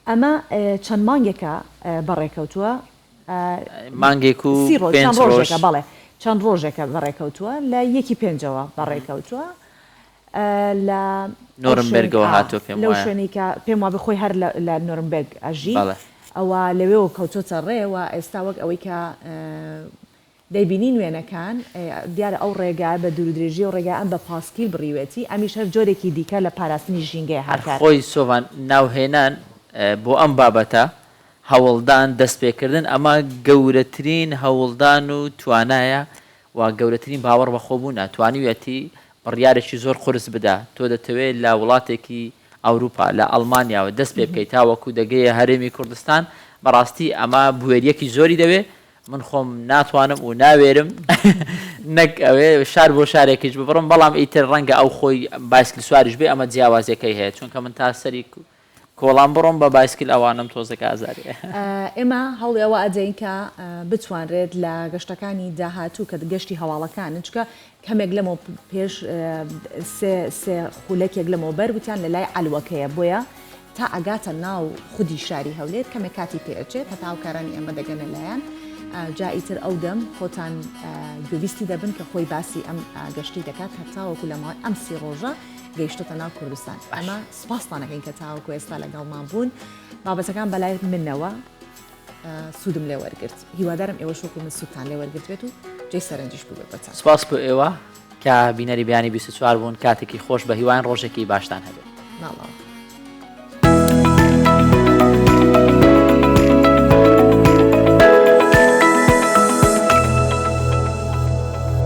ئەمە چەند مانگێکە بەڕێکەوتووە مانگێک و سی ڕۆژ چەند ڕۆژێکە بەڵێ چەند ڕۆژێکە بەڕێکەوتووە لە یەکی پێنجەوە بەڕێکەوتووە لە نۆرمبێرگەوە هاتووە پێم لەو شوێنەی کە پێم وابێ خۆی هەر لە نۆرمبێرگ ئەژی ئەوە لەوێوە کەوتۆتە ڕێ و ئێستا وەک ئەوەی کە دەیبینین وێنەکان دیارە ئەو ڕێگا بە دوورودرێژی و ڕێگا ئەم بە پاسکیل بڕیوێتی ئەمیش هەر جۆرێکی دیکە لە پاراستنی ژینگەیە هاکار. خۆی سۆڤان ناوهێنان بۆ ئەم بابەتە هەوڵدان دەستپێکردن ئەمە گەورەترین هەوڵدان و توانایە و گەورەترین باوەڕ بەخۆبوونە، توانیویەتی بڕیارێکی زۆر قورس بدا، تۆ دەتەوێت لە وڵاتێکی ئەوروپا، لە ئەڵمانیاوە دەست پێ بکەیت تاوەکو دەگەیە هەرێمی کوردستان، بەڕاستی ئەمە بوێرییەکی زۆری دەوێت، من خۆم ناتوانم و ناوێرم نەک ئەوێ شار بۆ شارێکیش ببڕم، بەڵام ئیتر ڕەنگە ئەو خۆی بایسکل سواریش بێ ئەمە جیاوازییەکەی هەیە، چونکە من تا سەری کۆڵان بڕۆم بە بایسکل ئەوانەم تۆزێک ئازاری. ئێمە هەوڵی ئەوە ئەدەین کە بتوانرێت لە گەشتەکانی داهاتوو کە گەشتی هەواڵەکانن چونکە کەمێک لەمەو پێش سێ سێ خولەکێک لەمەوبەر وتیان لە لای عەلوەکەیە بۆیە تا ئەگاتە ناو خودی شاری هەولێر کەمێک کاتی پێ ئەچێت هەتا هاوکارانی ئێمە دەگەنە لایان جا ئیتر ئەو دەم خۆتان گوێبیستی دەبن کە خۆی باسی ئەم گەشتی دەکات هەتاوەکو لە ماوەی ئەم سی ڕۆژە گەیشتۆتە ناو کوردستان ئەمە سوپاستان ئەکەین کە تاوەکو ئێستا لەگەڵمان بوون بابەتەکان بەلای منەوە سوودم لێ وەرگرت هیوادارم ئێوەش وەکو من سوودتان لێ وەرگرت بێت و جێی سەرنجیش بووبێت بۆتان. سپاس بۆ ئێوە کە بینەری بەیانی 24 بوون کاتێکی خۆش بە هیواین ڕۆژێکی باشتان هەبێت. ماڵئاوا.